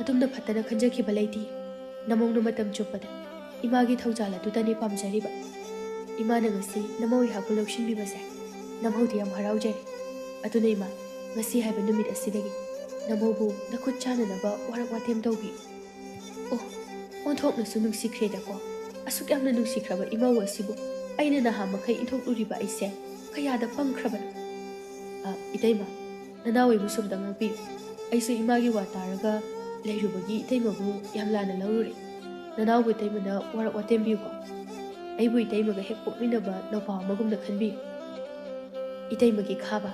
ꯑꯗꯨꯝꯅ ꯐꯠꯇꯅ ꯈꯟꯖꯈꯤꯕ ꯂꯩꯇꯦ꯫ ꯅꯃꯧꯅ ꯃꯇꯝ ꯆꯨꯞꯄꯗ ꯏꯃꯥꯒꯤ ꯊꯧꯖꯥꯜ ꯑꯗꯨꯗꯅꯤ ꯄꯥꯝꯖꯔꯤꯕ꯫ ꯏꯃꯥꯅ ꯉꯁꯤ ꯅꯃꯧ ꯑꯩꯍꯥꯛꯄꯨ ꯂꯧꯁꯤꯟꯕꯤꯕꯁꯦ ꯅꯃꯧꯗꯤ ꯌꯥꯝ ꯍꯔꯥꯎꯖꯔꯦ꯫ ꯑꯗꯨꯅ ꯏꯃꯥ, ꯉꯁꯤ ꯍꯥꯏꯕ ꯅꯨꯃꯤꯠ ꯑꯁꯤꯗꯒꯤ ꯅꯃꯧꯕꯨ ꯅꯈꯨꯠ ꯆꯥꯟꯅꯅꯕ ꯋꯥꯔꯛ ꯋꯥꯇꯦꯝ ꯇꯧꯕꯤꯌꯨ꯫ ꯑꯣ, ꯑꯣꯟꯊꯣꯛꯅꯁꯨ ꯅꯨꯡꯁꯤꯈ꯭ꯔꯦꯗꯀꯣ꯫ ꯑꯁꯨꯛ ꯌꯥꯝꯅ ꯅꯨꯡꯁꯤꯈ꯭ꯔꯕ ꯏꯃꯧ ꯑꯁꯤꯕꯨ ꯑꯩꯅ ꯅꯍꯥ ꯃꯈꯩ ꯏꯟꯊꯣꯛꯂꯨꯔꯤꯕ ꯑꯩꯁꯦ ꯀꯌꯥꯗ ꯄꯪꯈ꯭ꯔꯕꯅꯣ꯫ ꯑ, ꯏꯇꯩꯃ, ꯅꯅꯥꯎ ꯑꯩꯕꯨ ꯁꯣꯝꯗ ꯉꯥꯛꯄꯤꯌꯨ꯫ ꯑꯩꯁꯨ ꯏꯃꯥꯒꯤ ꯋꯥ ꯇꯥꯔꯒ ꯂꯩꯔꯨꯕꯒꯤ ꯏꯇꯩꯃꯕꯨ ꯌꯥꯝ ꯂꯥꯟꯅ ꯂꯧꯔꯨꯔꯦ꯫ ꯅꯅꯥꯎꯕꯨ ꯏꯇꯩꯃꯅ ꯋꯥꯔꯛ ꯋꯥꯇꯦꯝꯕꯤꯌꯨꯀꯣ꯫ ꯑꯩꯕꯨ ꯏꯇꯩꯃꯒ ꯍꯦꯛ ꯄꯣꯛꯃꯤꯟꯅꯕ ꯅꯧꯄꯥ ꯑꯃꯒꯨꯝꯅ ꯈꯟꯕꯤꯌꯨ꯫ ꯏꯇꯩꯃꯒꯤ ꯈꯥꯕ,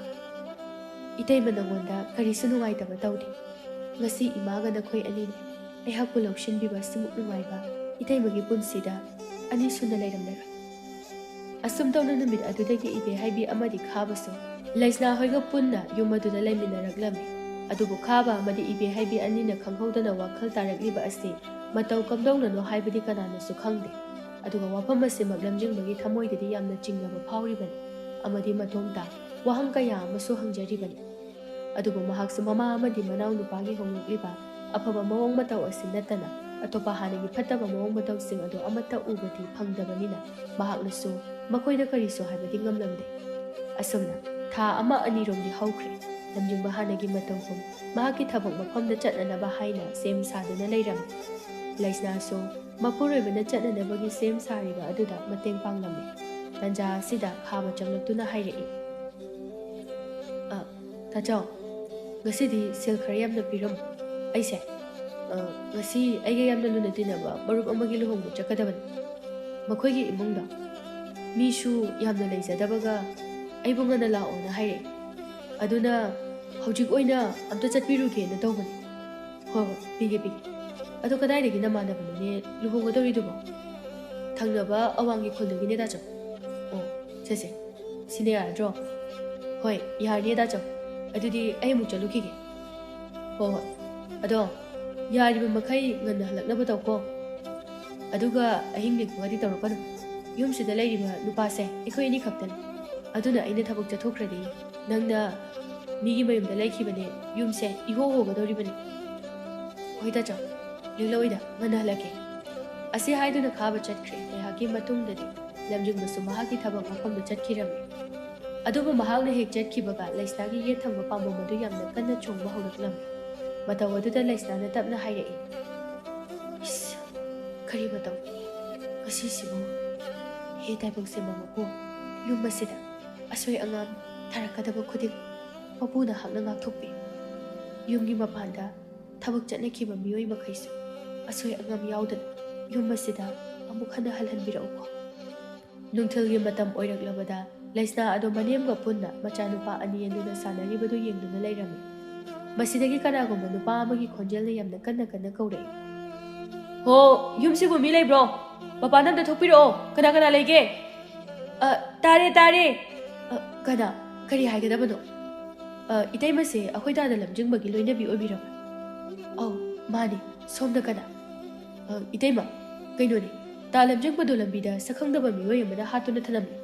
ꯏꯇꯩꯃ ꯅꯉꯣꯟꯗ ꯀꯔꯤꯁꯨ ꯅꯨꯡꯉꯥꯏꯇꯕ ꯇꯧꯗꯦ꯫ ꯉꯁꯤ ꯏꯃꯥꯒ ꯅꯈꯣꯏ ꯑꯅꯤꯅ ꯑꯩꯍꯥꯛꯄꯨ ꯂꯧꯁꯤꯟꯕꯤꯕ ꯑꯁꯤꯃꯨꯛ ꯅꯨꯡꯉꯥꯏꯕ ꯏꯇꯩꯃꯒꯤ ꯄꯨꯟꯁꯤꯗ ꯑꯅꯤ ꯁꯨꯅ ꯂꯩꯔꯝꯂꯔꯣꯏ꯫ ꯑꯁꯨꯝ ꯇꯧꯅ ꯅꯨꯃꯤꯠ ꯑꯗꯨꯗꯒꯤ ꯏꯕꯦꯍꯥꯏꯕꯤ ꯑꯃꯗꯤ ꯈꯥꯕꯁꯨ ꯂꯩꯁꯅꯥ ꯍꯣꯏꯒ ꯄꯨꯟꯅ ꯌꯨꯝ ꯑꯗꯨꯗ ꯂꯩꯃꯤꯟꯅꯔꯛꯂꯝꯃꯤ꯫ ꯑꯗꯨꯕꯨ ꯈꯥꯕ ꯑꯃꯗꯤ ꯏꯕꯦꯍꯥꯏꯕꯤ ꯑꯅꯤꯅ ꯈꯪꯍꯧꯗꯅ ꯋꯥꯈꯜ ꯇꯥꯔꯛꯂꯤꯕ ꯑꯁꯤ ꯃꯇꯧ ꯀꯝꯗꯧꯅꯅꯣ ꯍꯥꯏꯕꯗꯤ ꯀꯅꯥꯅꯁꯨ ꯈꯪꯗꯦ꯫ ꯑꯗꯨꯒ ꯋꯥꯐꯝ ꯑꯁꯤꯃꯛ ꯂꯝꯖꯤꯡꯕꯒꯤ ꯊꯃꯣꯏꯗꯗꯤ ꯌꯥꯝꯅ ꯆꯤꯡꯅꯕ ꯐꯥꯎꯔꯤꯕꯅꯤ ꯑꯃꯗꯤ ꯃꯇꯣꯝꯇ ꯋꯥꯍꯪ ꯀꯌꯥ ꯑꯃꯁꯨ ꯍꯪꯖꯔꯤꯕꯅꯤ꯫ ꯑꯗꯨꯕꯨ ꯃꯍꯥꯛꯁꯨ ꯃꯃꯥ ꯑꯃꯗꯤ ꯃꯅꯥꯎ ꯅꯨꯄꯥꯒꯤ ꯍꯣꯡꯂꯛꯂꯤꯕ ꯑꯐꯕ ꯃꯑꯣꯡ ꯃꯇꯧ ꯑꯁꯤ ꯅꯠꯇꯅ ꯑꯇꯣꯞꯄ ꯍꯥꯟꯅꯒꯤ ꯐꯠꯇꯕ ꯃꯑꯣꯡ ꯃꯇꯧꯁꯤꯡ ꯑꯗꯨ ꯑꯃꯠꯇ ꯎꯕꯗꯤ ꯐꯪꯗꯕꯅꯤꯅ ꯃꯍꯥꯛꯅꯁꯨ ꯃꯈꯣꯏꯗ ꯀꯔꯤꯁꯨ ꯍꯥꯏꯕꯗꯤ ꯉꯝꯂꯝꯗꯦ꯫ ꯑꯁꯨꯝꯅ ꯊꯥ ꯑꯃ ꯑꯅꯤꯔꯣꯝꯗꯤ ꯍꯧꯈ꯭ꯔꯦ꯫ ꯂꯝꯖꯤꯡꯕ ꯍꯥꯟꯅꯒꯤ ꯃꯇꯧꯒꯨꯝ ꯃꯍꯥꯛꯀꯤ ꯊꯕꯛ ꯃꯐꯝꯗ ꯆꯠꯅꯅꯕ ꯍꯥꯏꯅ ꯁꯦꯝ ꯁꯥꯗꯨꯅ ꯂꯩꯔꯝꯃꯤ꯫ ꯂꯩꯁꯅꯥꯁꯨ ꯃꯄꯨꯔꯣꯏꯕꯅ ꯆꯠꯅꯅꯕꯒꯤ ꯁꯦꯝ ꯁꯥꯔꯤꯕ ꯑꯗꯨꯗ ꯃꯇꯦꯡ ꯄꯥꯡꯂꯝꯃꯤ꯫ ꯇꯟꯖꯥ ꯑꯁꯤꯗ ꯈꯥꯕ ꯆꯪꯂꯛꯇꯨꯅ ꯍꯥꯏꯔꯛꯏ, "ꯑ, ꯇꯥꯆꯧ, ꯉꯁꯤꯗꯤ ꯁꯦꯜ ꯈꯔ ꯌꯥꯝꯅ ꯄꯤꯔꯝꯃꯨ꯫ ꯑꯩꯁꯦ, ꯑ, ꯉꯁꯤ ꯑꯩꯒ ꯌꯥꯝꯅ ꯂꯨꯅ ꯇꯤꯟꯅꯕ ꯃꯔꯨꯞ ꯑꯃꯒꯤ ꯂꯨꯍꯣꯡꯕ ꯆꯠꯀꯗꯕꯅꯤ꯫ ꯃꯈꯣꯏꯒꯤ ꯏꯃꯨꯡꯗ ꯃꯤꯁꯨ ꯌꯥꯝꯅ ꯂꯩꯖꯗꯕꯒ ꯑꯩꯕꯨ ꯉꯟꯅ ꯂꯥꯛꯑꯣꯅ ꯍꯥꯏꯔꯛꯑꯦ꯫ ꯑꯗꯨꯅ ꯍꯧꯖꯤꯛ ꯑꯣꯏꯅ ꯑꯝꯇ ꯆꯠꯄꯤꯔꯨꯒꯦꯅ ꯇꯧꯕꯅꯤ꯫" "ꯍꯣꯏ, ꯍꯣꯏ, ꯄꯤꯒꯦ, ꯄꯤꯒꯦ꯫ ꯑꯗꯣ ꯀꯗꯥꯏꯗꯒꯤ ꯅꯃꯥꯟꯅꯕꯅꯣꯅꯦ ꯂꯨꯍꯣꯡꯒꯗꯧꯔꯤꯗꯨꯕꯣ?" "ꯊꯪꯅꯕ ꯑꯋꯥꯡꯒꯤ ꯈꯨꯜꯗꯒꯤꯅꯦ ꯇꯥꯆꯧ꯫" "ꯑꯣ, ꯁꯦ, ꯁꯦ, ꯁꯤꯅ ꯌꯥꯔꯗ꯭ꯔꯣ?" "ꯍꯣꯏ, ꯌꯥꯔꯅꯤ ꯇꯥꯆꯧ꯫ ꯑꯗꯨꯗꯤ ꯑꯩ ꯑꯃꯨꯛ ꯆꯠꯂꯨꯈꯤꯒꯦ꯫" "ꯍꯣꯏ, ꯍꯣꯏ꯫ ꯑꯗꯣ ꯌꯥꯔꯤꯕ ꯃꯈꯩ ꯉꯟꯅ ꯍꯜꯂꯛꯅꯕ ꯇꯧꯀꯣ꯫ ꯑꯗꯨꯒ ꯑꯍꯤꯡ ꯂꯦꯛꯄꯒꯗꯤ ꯇꯧꯔꯛꯀꯅꯨ꯫" ꯌꯨꯝꯁꯤꯗ ꯂꯩꯔꯤꯕ ꯅꯨꯄꯥꯁꯦ ꯑꯩꯈꯣꯏ ꯑꯅꯤ ꯈꯛꯇꯅꯤ꯫ ꯑꯗꯨꯅ ꯑꯩꯅ ꯊꯕꯛ ꯆꯠꯊꯣꯛꯈ꯭ꯔꯗꯤ ꯅꯪꯅ ꯃꯤꯒꯤ ꯃꯌꯨꯝꯗ ꯂꯩꯈꯤꯕꯅꯦ, ꯌꯨꯝꯁꯦ ꯏꯍꯣ ꯍꯣꯒꯗꯧꯔꯤꯕꯅꯤ꯫ ꯍꯣꯏꯗ ꯆꯣ, ꯂꯤꯛꯂꯣꯏꯗ, ꯉꯟꯅ ꯍꯜꯂꯛꯀꯦ꯫ ꯑꯁꯤ ꯍꯥꯏꯗꯨꯅ ꯈꯥꯕ ꯆꯠꯈ꯭ꯔꯦ꯫ ꯉꯥꯏꯍꯥꯛꯀꯤ ꯃꯇꯨꯡꯗꯗꯤ ꯂꯝꯖꯤꯡꯕꯁꯨ ꯃꯍꯥꯛꯀꯤ ꯊꯕꯛ ꯃꯐꯝꯗ ꯆꯠꯈꯤꯔꯝꯃꯤ꯫ ꯑꯗꯨꯕꯨ ꯃꯍꯥꯛꯅ ꯍꯦꯛ ꯆꯠꯈꯤꯕꯒ ꯂꯩꯁꯅꯥꯒꯤ ꯌꯦꯠ ꯊꯪꯕ ꯄꯥꯝꯕꯣꯝ ꯑꯗꯨ ꯌꯥꯝꯅ ꯀꯟꯅ ꯆꯣꯡꯕ ꯍꯧꯔꯛꯂꯝꯃꯤ꯫ ꯃꯇꯧ ꯑꯗꯨꯗ ꯂꯩꯁꯅꯥꯅ ꯇꯞꯅ ꯍꯥꯏꯔꯛꯏ, "ꯏꯁ, ꯀꯔꯤ ꯃꯇꯧ? ꯉꯁꯤꯁꯤꯕꯨ ꯍꯦ ꯇꯥꯏꯕꯪ ꯁꯦꯝꯕ ꯃꯄꯨ, ꯌꯨꯝ ꯑꯁꯤꯗ ꯑꯁꯣꯏ ꯑꯉꯥꯝ ꯊꯥꯔꯛꯀꯗꯕ ꯈꯨꯗꯤꯡ ꯃꯄꯨꯅ ꯍꯛꯅ ꯉꯥꯛꯊꯣꯛꯄꯤ꯫ ꯌꯨꯝꯒꯤ ꯃꯄꯥꯟꯗ ꯊꯕꯛ ꯆꯠꯅꯈꯤꯕ ꯃꯤꯑꯣꯏ ꯃꯈꯩꯁꯨ ꯑꯁꯣꯏ ꯑꯉꯥꯝ ꯌꯥꯎꯗꯅ ꯌꯨꯝ ꯑꯁꯤꯗ ꯑꯃꯨꯛ ꯍꯟꯅ ꯍꯜꯍꯟꯕꯤꯔꯛꯎꯀꯣ꯫" ꯅꯨꯡꯊꯤꯜꯒꯤ ꯃꯇꯝ ꯑꯣꯏꯔꯛꯂꯕꯗ ꯂꯩꯁꯅꯥ ꯑꯗꯣ ꯃꯅꯦꯝꯒ ꯄꯨꯟꯅ ꯃꯆꯥꯅꯨꯄꯥ ꯑꯅꯤ ꯑꯗꯨꯅ ꯁꯥꯟꯅꯔꯤꯕꯗꯨ ꯌꯦꯡꯗꯨꯅ ꯂꯩꯔꯝꯃꯤ꯫ ꯃꯁꯤꯗꯒꯤ ꯀꯅꯥꯒꯨꯝꯕ ꯅꯨꯄꯥ ꯑꯃꯒꯤ ꯈꯣꯟꯖꯦꯜꯅ ꯌꯥꯝꯅ ꯀꯟꯅ ꯀꯟꯅ ꯀꯧꯔꯛꯏ, "ꯍꯣ, ꯌꯨꯝꯁꯤꯕꯨ ꯃꯤ ꯂꯩꯕ꯭ꯔꯣ? ꯃꯄꯥꯟꯗ ꯑꯝꯇ ꯊꯣꯛꯄꯤꯔꯛꯑꯣ꯫ ꯀꯅꯥ ꯀꯅꯥ ꯂꯩꯒꯦ?" "ꯑ, ꯇꯥꯔꯦ, ꯇꯥꯔꯦ꯫" "ꯑ, ꯀꯅꯥ? ꯀꯔꯤ ꯍꯥꯏꯒꯗꯕꯅꯣ?" "ꯑ, ꯏꯇꯩꯃꯁꯦ ꯑꯩꯈꯣꯏ ꯇꯥꯗ ꯂꯝꯖꯤꯡꯕꯒꯤ ꯂꯣꯏꯅꯕꯤ ꯑꯣꯏꯕꯤꯔꯕ꯭ꯔꯥ?" "ꯑꯧ, ꯃꯥꯅꯤ꯫ ꯁꯣꯝꯗ ꯀꯅꯥ?" "ꯑ, ꯏꯇꯩꯃ, ꯀꯩꯅꯣꯅꯦ, ꯇꯥ ꯂꯝꯖꯤꯡꯕꯗꯣ ꯂꯝꯕꯤꯗ ꯁꯛꯈꯪꯗꯕ ꯃꯤꯑꯣꯏ ꯑꯃꯅ ꯍꯥꯠꯇꯨꯅ ꯊꯅꯝꯃꯤ꯫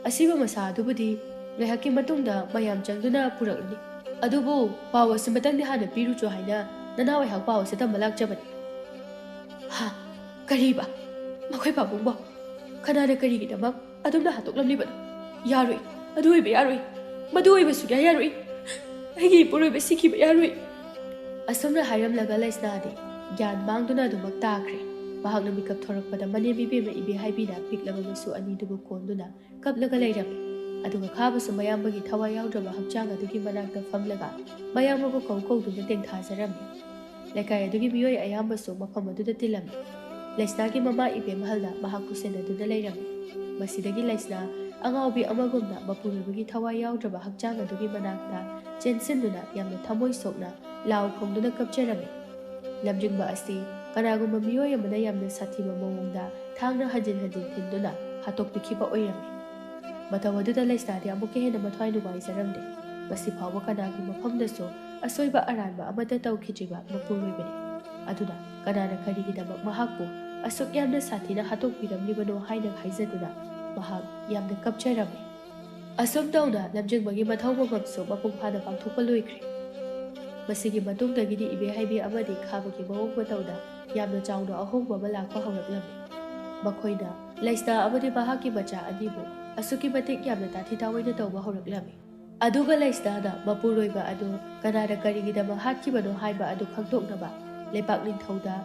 ꯑꯁꯤꯕ ꯃꯁꯥ ꯑꯗꯨꯕꯨꯗꯤ ꯉꯥꯏꯍꯥꯛꯀꯤ ꯃꯇꯨꯡꯗ ꯃꯌꯥꯝ ꯆꯪꯗꯨꯅ ꯄꯨꯔꯛꯂꯅꯤ꯫ ꯑꯗꯨꯕꯨ ꯄꯥꯎ ꯑꯁꯤꯃꯇꯪꯗꯤ ꯍꯥꯟꯅ ꯄꯤꯔꯨꯆꯣ ꯍꯥꯏꯅ ꯅꯅꯥꯎ ꯑꯩꯍꯥꯛ ꯄꯥꯎ ꯑꯁꯤ ꯇꯝꯕ ꯂꯥꯛꯆꯕꯅꯤ꯫" "ꯍꯥ? ꯀꯔꯤꯕ? ꯃꯈꯣꯏ ꯄꯥꯕꯨꯡꯕꯣ? ꯀꯅꯥꯅ ꯀꯔꯤꯒꯤꯗꯃꯛ ꯑꯗꯨꯝꯅ ꯍꯥꯠꯇꯣꯛꯂꯝꯂꯤꯕꯅꯣ? ꯌꯥꯔꯣꯏ, ꯑꯗꯨ ꯑꯣꯏꯕ ꯌꯥꯔꯣꯏ, ꯃꯗꯨ ꯑꯣꯏꯕ ꯁꯨꯛꯌꯥ ꯌꯥꯔꯣꯏ꯫ ꯑꯩꯒꯤ ꯏꯄꯨꯔꯣꯏꯕ ꯁꯤꯈꯤꯕ ꯌꯥꯔꯣꯏ꯫" ꯑꯁꯨꯝꯅ ꯍꯥꯏꯔꯝꯂꯒ ꯂꯩꯁꯅꯥꯗꯤ ꯒ꯭ꯌꯥꯟ ꯃꯥꯡꯗꯨꯅ ꯑꯗꯨꯃꯛ ꯇꯥꯈ꯭ꯔꯦ꯫ ꯃꯍꯥꯛꯅ ꯃꯤꯀꯞ ꯊꯣꯔꯛꯄꯗ ꯃꯅꯦꯝ ꯏꯕꯦꯝꯃ ꯏꯕꯦ ꯍꯥꯏꯕꯤꯅ ꯄꯤꯛꯂꯕ ꯃꯁꯨ ꯑꯅꯤꯗꯨꯕꯨ ꯀꯣꯟꯗꯨꯅ ꯀꯞꯂꯒ ꯂꯩꯔꯝꯃꯤ꯫ ꯑꯗꯨꯒ ꯈꯥꯕꯁꯨ ꯃꯌꯥꯝꯕꯒꯤ ꯊꯋꯥꯏ ꯌꯥꯎꯗ꯭ꯔꯕ ꯍꯛꯆꯥꯡ ꯑꯗꯨꯒꯤ ꯃꯅꯥꯛꯇ ꯐꯝꯂꯒ ꯃꯌꯥꯝꯕꯕꯨ ꯀꯧ ꯀꯧꯗꯨꯅ ꯇꯦꯡꯊꯥꯖꯔꯝꯃꯤ꯫ ꯂꯩꯀꯥꯏ ꯑꯗꯨꯒꯤ ꯃꯤꯑꯣꯏ ꯑꯌꯥꯝꯕꯁꯨ ꯃꯐꯝ ꯑꯗꯨꯗ ꯇꯤꯜꯂꯝꯃꯤ꯫ ꯂꯩꯁꯅꯥꯒꯤ ꯃꯃꯥ ꯏꯕꯦꯝꯍꯜꯅ ꯃꯍꯥꯛꯄꯨ ꯁꯦꯟꯅꯗꯨꯅ ꯂꯩꯔꯝꯃꯤ꯫ ꯃꯁꯤꯗꯒꯤ ꯂꯩꯁꯅꯥ ꯑꯉꯥꯎꯕꯤ ꯑꯃꯒꯨꯝꯅ ꯃꯄꯨꯔꯣꯏꯕꯒꯤ ꯊꯋꯥꯏ ꯌꯥꯎꯗ꯭ꯔꯕ ꯍꯛꯆꯥꯡ ꯑꯗꯨꯒꯤ ꯃꯅꯥꯛꯇ ꯆꯦꯟꯁꯤꯟꯗꯨꯅ ꯌꯥꯝꯅ ꯊꯃꯣꯏ ꯁꯣꯛꯅ ꯂꯥꯎ ꯈꯣꯡꯗꯨꯅ ꯀꯞꯆꯔꯝꯃꯤ꯫ ꯂꯝꯖꯤꯡꯕ ꯑꯁꯤ ꯀꯅꯥꯒꯨꯝꯕ ꯃꯤꯑꯣꯏ ꯑꯃꯅ ꯌꯥꯝꯅ ꯁꯥꯊꯤꯕ ꯃꯑꯣꯡꯗ ꯊꯥꯡꯅ ꯍꯟꯖꯤꯟ ꯍꯟꯖꯤꯟ ꯊꯤꯟꯗꯨꯅ ꯍꯥꯠꯇꯣꯛꯄꯤꯈꯤꯕ ꯑꯣꯏꯔꯝꯃꯤ꯫ ꯃꯇꯧ ꯑꯗꯨꯗ ꯂꯩꯁꯅꯥꯗꯤ ꯑꯃꯨꯛꯀ ꯍꯦꯟꯅ ꯃꯊ꯭ꯋꯥꯏ ꯅꯨꯡꯉꯥꯏꯖꯔꯝꯗꯦ꯫ ꯃꯁꯤ ꯐꯥꯎꯕ ꯀꯅꯥꯒꯤ ꯃꯐꯝꯗꯁꯨ ꯑꯁꯣꯏꯕ ꯑꯔꯥꯟꯕ ꯑꯃꯠꯇ ꯇꯧꯈꯤꯗ꯭ꯔꯤꯕ ꯃꯄꯨꯔꯣꯏꯕꯅꯤ꯫ ꯑꯗꯨꯅ ꯀꯅꯥꯅ ꯀꯔꯤꯒꯤꯗꯃꯛ ꯃꯍꯥꯛꯄꯨ ꯑꯁꯨꯛ ꯌꯥꯝꯅ ꯁꯥꯊꯤꯅ ꯍꯥꯠꯇꯣꯛꯄꯤꯔꯝꯂꯤꯕꯅꯣ ꯍꯥꯏꯅ ꯍꯥꯏꯖꯗꯨꯅ ꯃꯍꯥꯛ ꯌꯥꯝꯅ ꯀꯞꯆꯔꯝꯃꯤ꯫ ꯑꯁꯨꯝ ꯇꯧꯅ ꯂꯝꯖꯤꯡꯕꯒꯤ ꯃꯊꯧ ꯃꯉꯝꯁꯨ ꯃꯄꯨꯡ ꯐꯥꯅ ꯄꯥꯡꯊꯣꯛꯄ ꯂꯣꯏꯈ꯭ꯔꯦ꯫ ꯃꯁꯤꯒꯤ ꯃꯇꯨꯡꯗꯒꯤꯗꯤ ꯏꯕꯦꯍꯩꯕꯤ ꯑꯃꯗꯤ ꯈꯥꯕꯒꯤ ꯃꯑꯣꯡ ꯃꯇꯧꯗ ꯌꯥꯝꯅ ꯆꯥꯎꯅ ꯑꯍꯣꯡꯕ ꯑꯃ ꯂꯥꯛꯄ ꯍꯧꯔꯛꯂꯝꯃꯤ꯫ ꯃꯈꯣꯏꯅ ꯂꯩꯁꯅꯥ ꯑꯃꯗꯤ ꯃꯍꯥꯛꯀꯤ ꯃꯆꯥ ꯑꯅꯤꯕꯨ ꯑꯁꯨꯛꯀꯤ ꯃꯇꯤꯛ ꯌꯥꯝꯅ ꯇꯥꯊꯤ ꯇꯥꯑꯣꯏꯅ ꯇꯧꯕ ꯍꯧꯔꯛꯂꯝꯃꯤ꯫ ꯑꯗꯨꯒ ꯂꯩꯁꯅꯥꯅ ꯃꯄꯨꯔꯣꯏꯕ ꯑꯗꯨ ꯀꯅꯥꯅ ꯀꯔꯤꯒꯤꯗꯃꯛ ꯍꯥꯠꯈꯤꯕꯅꯣ ꯍꯥꯏꯕ ꯑꯗꯨ ꯈꯪꯗꯣꯛꯅꯕ ꯂꯩꯄꯥꯛ ꯅꯤꯡꯊꯧꯗ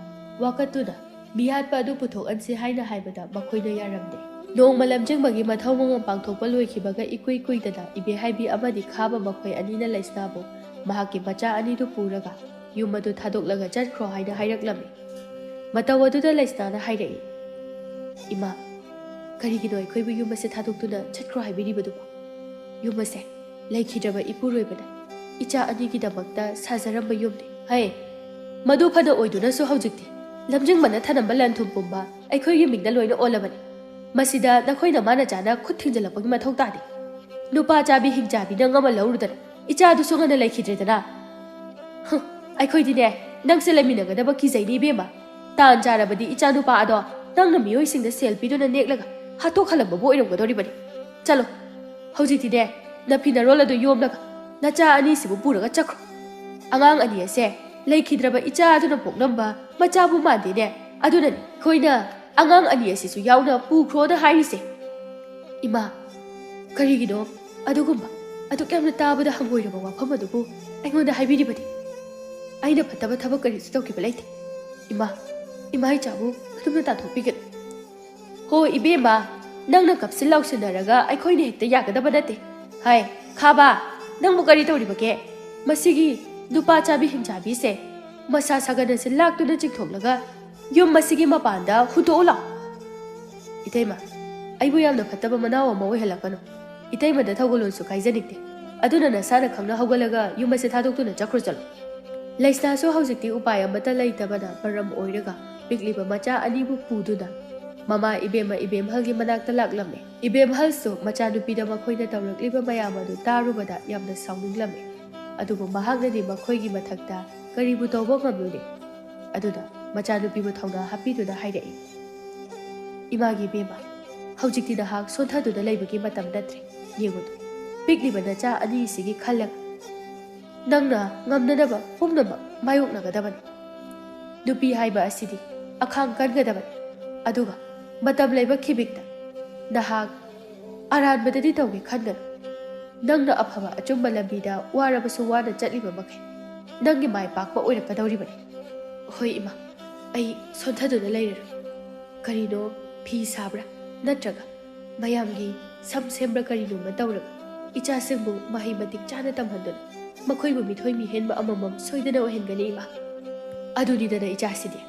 ꯋꯥꯀꯠꯇꯨꯅ ꯃꯤꯍꯥꯠꯄ ꯑꯗꯨ ꯄꯨꯊꯣꯛꯍꯟꯁꯤ ꯍꯥꯏꯅ ꯍꯥꯏꯕꯗ ꯃꯈꯣꯏꯅ ꯌꯥꯔꯝꯗꯦ꯫ ꯅꯣꯡꯃ ꯂꯝꯖꯤꯡꯕꯒꯤ ꯃꯊꯧ ꯃꯉꯝ ꯄꯥꯡꯊꯣꯛꯄ ꯂꯣꯏꯈꯤꯕꯒ ꯏꯀꯨꯏ ꯀꯨꯏꯗꯅ ꯏꯕꯦꯍꯩꯕꯤ ꯑꯃꯗꯤ ꯈꯥꯕ ꯃꯈꯣꯏ ꯑꯅꯤꯅ ꯂꯩꯁꯅꯥꯕꯨ ꯃꯍꯥꯛꯀꯤ ꯃꯆꯥ ꯑꯅꯤꯗꯨ ꯄꯨꯔꯒ ꯌꯨꯝ ꯑꯗꯨ ꯊꯥꯗꯣꯛꯂꯒ ꯆꯠꯈ꯭ꯔꯣ ꯍꯥꯏꯅ ꯍꯥꯏꯔꯛꯂꯝꯃꯤ꯫ ꯃꯇꯧ ꯑꯗꯨꯗ ꯂꯩꯁꯅꯥꯅ ꯍꯥꯏꯔꯛꯏ, "ꯏꯃꯥ, ꯀꯔꯤꯒꯤꯅꯣ ꯑꯩꯈꯣꯏꯕꯨ ꯌꯨꯝ ꯑꯁꯤ ꯊꯥꯗꯣꯛꯇꯨꯅ ꯆꯠꯈ꯭ꯔꯣ ꯍꯥꯏꯕꯤꯔꯤꯕꯗꯨꯕꯣ? ꯌꯨꯝ ꯑꯁꯦ ꯂꯩꯈꯤꯗ꯭ꯔꯕ ꯏꯄꯨꯔꯣꯏꯕꯅ ꯏꯆꯥ ꯑꯅꯤꯒꯤꯗꯃꯛꯇ ꯁꯥꯖꯔꯝꯕ ꯌꯨꯝꯅꯤ꯫ ꯍꯩ, ꯃꯗꯨ ꯐꯅ ꯑꯣꯏꯗꯨꯅꯁꯨ ꯍꯧꯖꯤꯛꯇꯤ ꯂꯝꯖꯤꯡꯕꯅ ꯊꯅꯝꯕ ꯂꯟ ꯊꯨꯝ ꯄꯨꯝꯕ ꯑꯩꯈꯣꯏꯒꯤ ꯃꯤꯡꯗ ꯂꯣꯏꯅ ꯑꯣꯜꯂꯕꯅꯤ꯫ ꯃꯁꯤꯗ ꯅꯈꯣꯏ ꯅꯃꯥ ꯅꯆꯥꯅ ꯈꯨꯠ ꯊꯤꯡꯖꯤꯜꯂꯛꯄꯒꯤ ꯃꯊꯧ ꯇꯥꯗꯦ꯫ ꯅꯨꯄꯥ ꯆꯥꯕꯤ ꯍꯤꯡꯆꯥꯕꯤ ꯅꯪ ꯑꯃ ꯂꯧꯔꯨꯗꯅ ꯏꯆꯥꯗꯨꯁꯨ ꯉꯟꯅ ꯂꯩꯈꯤꯗ꯭ꯔꯦꯗꯅ꯫ ꯍꯨꯝ, ꯑꯩꯈꯣꯏꯗꯤꯅꯦ, ꯅꯪꯁꯦ ꯂꯩꯃꯤꯟꯅꯒꯗꯕ ꯀꯤꯖꯩꯅꯦ ꯏꯕꯦꯝꯃ꯫ ꯇꯥꯟ ꯆꯥꯔꯕꯗꯤ ꯏꯆꯥ ꯅꯨꯄꯥ ꯑꯗꯣ ꯅꯪꯅ ꯃꯤꯑꯣꯏꯁꯤꯡꯗ ꯁꯦꯜ ꯄꯤꯗꯨꯅ ꯅꯦꯛꯂꯒ ꯍꯥꯠꯇꯣꯛꯍꯜꯂꯝꯕꯕꯨ ꯑꯣꯏꯔꯝꯒꯗꯧꯔꯤꯕꯅꯤ꯫ ꯆꯠꯂꯣ, ꯍꯧꯖꯤꯛꯇꯤꯅꯦ, ꯅꯐꯤ ꯅꯔꯣꯜ ꯑꯗꯨ ꯌꯣꯝꯂꯒ ꯅꯆꯥ ꯑꯅꯤꯁꯤꯕꯨ ꯄꯨꯔꯒ ꯆꯠꯈ꯭ꯔꯣ꯫ ꯑꯉꯥꯡ ꯑꯅꯤ ꯑꯁꯦ ꯂꯩꯈꯤꯗ꯭ꯔꯕ ꯏꯆꯥ ꯑꯗꯨꯅ ꯄꯣꯛꯂꯝꯕ ꯃꯆꯥꯕꯨ ꯃꯥꯟꯗꯦꯅꯦ꯫ ꯑꯗꯨꯅꯅꯤ ꯑꯩꯈꯣꯏꯅ ꯑꯉꯥꯡ ꯑꯅꯤ ꯑꯁꯤꯁꯨ ꯌꯥꯎꯅ ꯄꯨꯈ꯭ꯔꯣꯅ ꯍꯥꯏꯔꯤꯁꯦ꯫ ꯏꯃꯥ, ꯀꯔꯤꯒꯤꯅꯣ ꯑꯗꯨꯒꯨꯝꯕ ꯑꯗꯨꯛ ꯌꯥꯝꯅ ꯇꯥꯕꯗ ꯍꯪꯒꯣꯏꯔꯕ ꯋꯥꯐꯝ ꯑꯗꯨꯕꯨ ꯑꯩꯉꯣꯟꯗ ꯍꯥꯏꯕꯤꯔꯤꯕꯗꯤ? ꯑꯩꯅ ꯐꯠꯇꯕ ꯊꯕꯛ ꯀꯔꯤꯁꯨ ꯇꯧꯈꯤꯕ ꯂꯩꯇꯦ꯫ ꯏꯃꯥ, ꯏꯃꯥ ꯏꯆꯥꯕꯨ ꯑꯗꯨꯝꯅ ꯇꯥꯟꯊꯣꯛꯄꯤꯒꯅꯨ꯫ ꯍꯣ ꯏꯕꯦꯝꯃ, ꯅꯪꯅ ꯀꯞꯁꯤꯟ ꯂꯥꯎꯁꯤꯟꯅꯔꯒ ꯑꯩꯈꯣꯏꯅ ꯍꯦꯛꯇ ꯌꯥꯒꯗꯕ ꯅꯠꯇꯦ꯫ ꯍꯥꯏ, ꯈꯥꯕ, ꯅꯪꯕꯨ ꯀꯔꯤ ꯇꯧꯔꯤꯕꯒꯦ? ꯃꯁꯤꯒꯤ ꯅꯨꯄꯥ ꯆꯥꯕꯤ ꯍꯤꯡꯆꯥꯕꯤꯁꯦ ꯃꯁꯥ ꯁꯥꯒꯟ ꯑꯁꯤ ꯂꯥꯛꯇꯨꯅ ꯆꯤꯡꯊꯣꯛꯂꯒ ꯌꯨꯝ ꯑꯁꯤꯒꯤ ꯃꯄꯥꯟꯗ ꯍꯨꯟꯗꯣꯛꯎ ꯂꯥꯎ꯫ ꯏꯇꯩꯃ, ꯑꯩꯕꯨ ꯌꯥꯝꯅ ꯐꯠꯇꯕ ꯃꯅꯥꯎ ꯑꯃ ꯑꯣꯏꯍꯜꯂꯛꯀꯅꯨ꯫ ꯏꯇꯩꯃꯗ ꯊꯧꯒꯜꯂꯣꯟꯁꯨ ꯀꯥꯏꯖꯅꯤꯡꯗꯦ꯫ ꯑꯗꯨꯅ ꯅꯁꯥꯅ ꯈꯪꯅ ꯍꯧꯒꯠꯂꯒ ꯌꯨꯝ ꯑꯁꯤ ꯊꯥꯗꯣꯛꯇꯨꯅ ꯆꯠꯈ꯭ꯔꯣ ꯆꯠꯂꯣ꯫ ꯂꯩꯁꯅꯥꯁꯨ ꯍꯧꯖꯤꯛꯇꯤ ꯎꯄꯥꯏ ꯑꯃꯠꯇ ꯂꯩꯇꯕꯅ ꯃꯔꯝ ꯑꯣꯏꯔꯒ ꯄꯤꯛꯂꯤꯕ ꯃꯆꯥ ꯑꯅꯤꯕꯨ ꯄꯨꯗꯨꯅ ꯃꯃꯥ ꯏꯕꯦꯝꯃ ꯏꯕꯦꯝꯍꯜꯒꯤ ꯃꯅꯥꯛꯇ ꯂꯥꯛꯂꯝꯃꯤ꯫ ꯏꯕꯦꯝꯍꯜꯁꯨ ꯃꯆꯥꯅꯨꯄꯤꯗ ꯃꯈꯣꯏꯅ ꯇꯧꯔꯛꯂꯤꯕ ꯃꯌꯥꯝ ꯑꯗꯨ ꯇꯥꯔꯨꯕꯗ ꯌꯥꯝꯅ ꯁꯥꯎꯅꯤꯡꯂꯝꯃꯤ꯫ ꯑꯗꯨꯕꯨ ꯃꯍꯥꯛꯅꯗꯤ ꯃꯈꯣꯏꯒꯤ ꯃꯊꯛꯇ ꯀꯔꯤꯕꯨ ꯇꯧꯕ ꯉꯝꯂꯨꯅꯤ? ꯑꯗꯨꯅ ꯃꯆꯥꯅꯨꯄꯤꯕꯨ ꯊꯧꯅꯥ ꯍꯥꯞꯄꯤꯗꯨꯅ ꯍꯥꯏꯔꯛꯏ, "ꯏꯃꯥꯒꯤ ꯏꯕꯦꯝꯃ, ꯍꯧꯖꯤꯛꯇꯤ ꯅꯍꯥꯛ ꯁꯣꯟꯊꯗꯨꯅ ꯂꯩꯕꯒꯤ ꯃꯇꯝ ꯅꯠꯇ꯭ꯔꯦ꯫ ꯌꯦꯡꯉꯨꯗꯣ, ꯄꯤꯛꯂꯤꯕ ꯅꯆꯥ ꯑꯅꯤꯁꯤꯒꯤ ꯈꯜꯂꯒ ꯅꯪꯅ ꯉꯝꯅꯅꯕ ꯄꯨꯝꯅꯃꯛ ꯃꯥꯌꯣꯛꯅꯒꯗꯕꯅꯤ꯫ ꯅꯨꯄꯤ ꯍꯥꯏꯕ ꯑꯁꯤꯗꯤ ꯑꯈꯥꯡ ꯀꯟꯒꯗꯕꯅꯤ꯫ ꯑꯗꯨꯒ ꯃꯇꯝ ꯂꯩꯕ ꯈꯤꯕꯤꯛꯇ ꯅꯍꯥꯛ ꯑꯔꯥꯟꯕꯗꯗꯤ ꯇꯧꯒꯦ ꯈꯟꯒꯅꯨ꯫ ꯅꯪꯅ ꯑꯐꯕ ꯑꯆꯨꯝꯕ ꯂꯝꯕꯤꯗ ꯋꯥꯔꯕꯁꯨ ꯋꯥꯅ ꯆꯠꯂꯤꯕ ꯃꯈꯩ ꯅꯪꯒꯤ ꯃꯥꯏ ꯄꯥꯛꯄ ꯑꯣꯏꯔꯛꯀꯗꯧꯔꯤꯕꯅꯤ꯫" "ꯍꯣꯏ ꯏꯃꯥ, ꯑꯩ ꯁꯣꯟꯊꯗꯨꯅ ꯂꯩꯔꯔꯣꯏ꯫ ꯀꯔꯤꯅꯣ, ꯐꯤ ꯁꯥꯕ꯭ꯔꯥ ꯅꯠꯇ꯭ꯔꯒ ꯃꯌꯥꯝꯒꯤ ꯁꯝ ꯁꯦꯝꯕ꯭ꯔꯥ ꯀꯔꯤꯅꯣꯃ ꯇꯧꯔꯒ ꯏꯆꯥꯁꯤꯡꯕꯨ ꯃꯍꯩ ꯃꯇꯤꯛ ꯆꯥꯅ ꯇꯝꯍꯟꯗꯨꯅ ꯃꯈꯣꯏꯕꯨ ꯃꯤꯊꯣꯏ ꯃꯤꯍꯦꯟꯕ ꯑꯃꯃꯝ ꯁꯣꯏꯗꯅ ꯑꯣꯏꯍꯟꯒꯅꯤ ꯏꯃꯥ꯫ ꯑꯗꯨꯅꯤꯗꯅ ꯏꯆꯥꯁꯤꯗꯤ꯫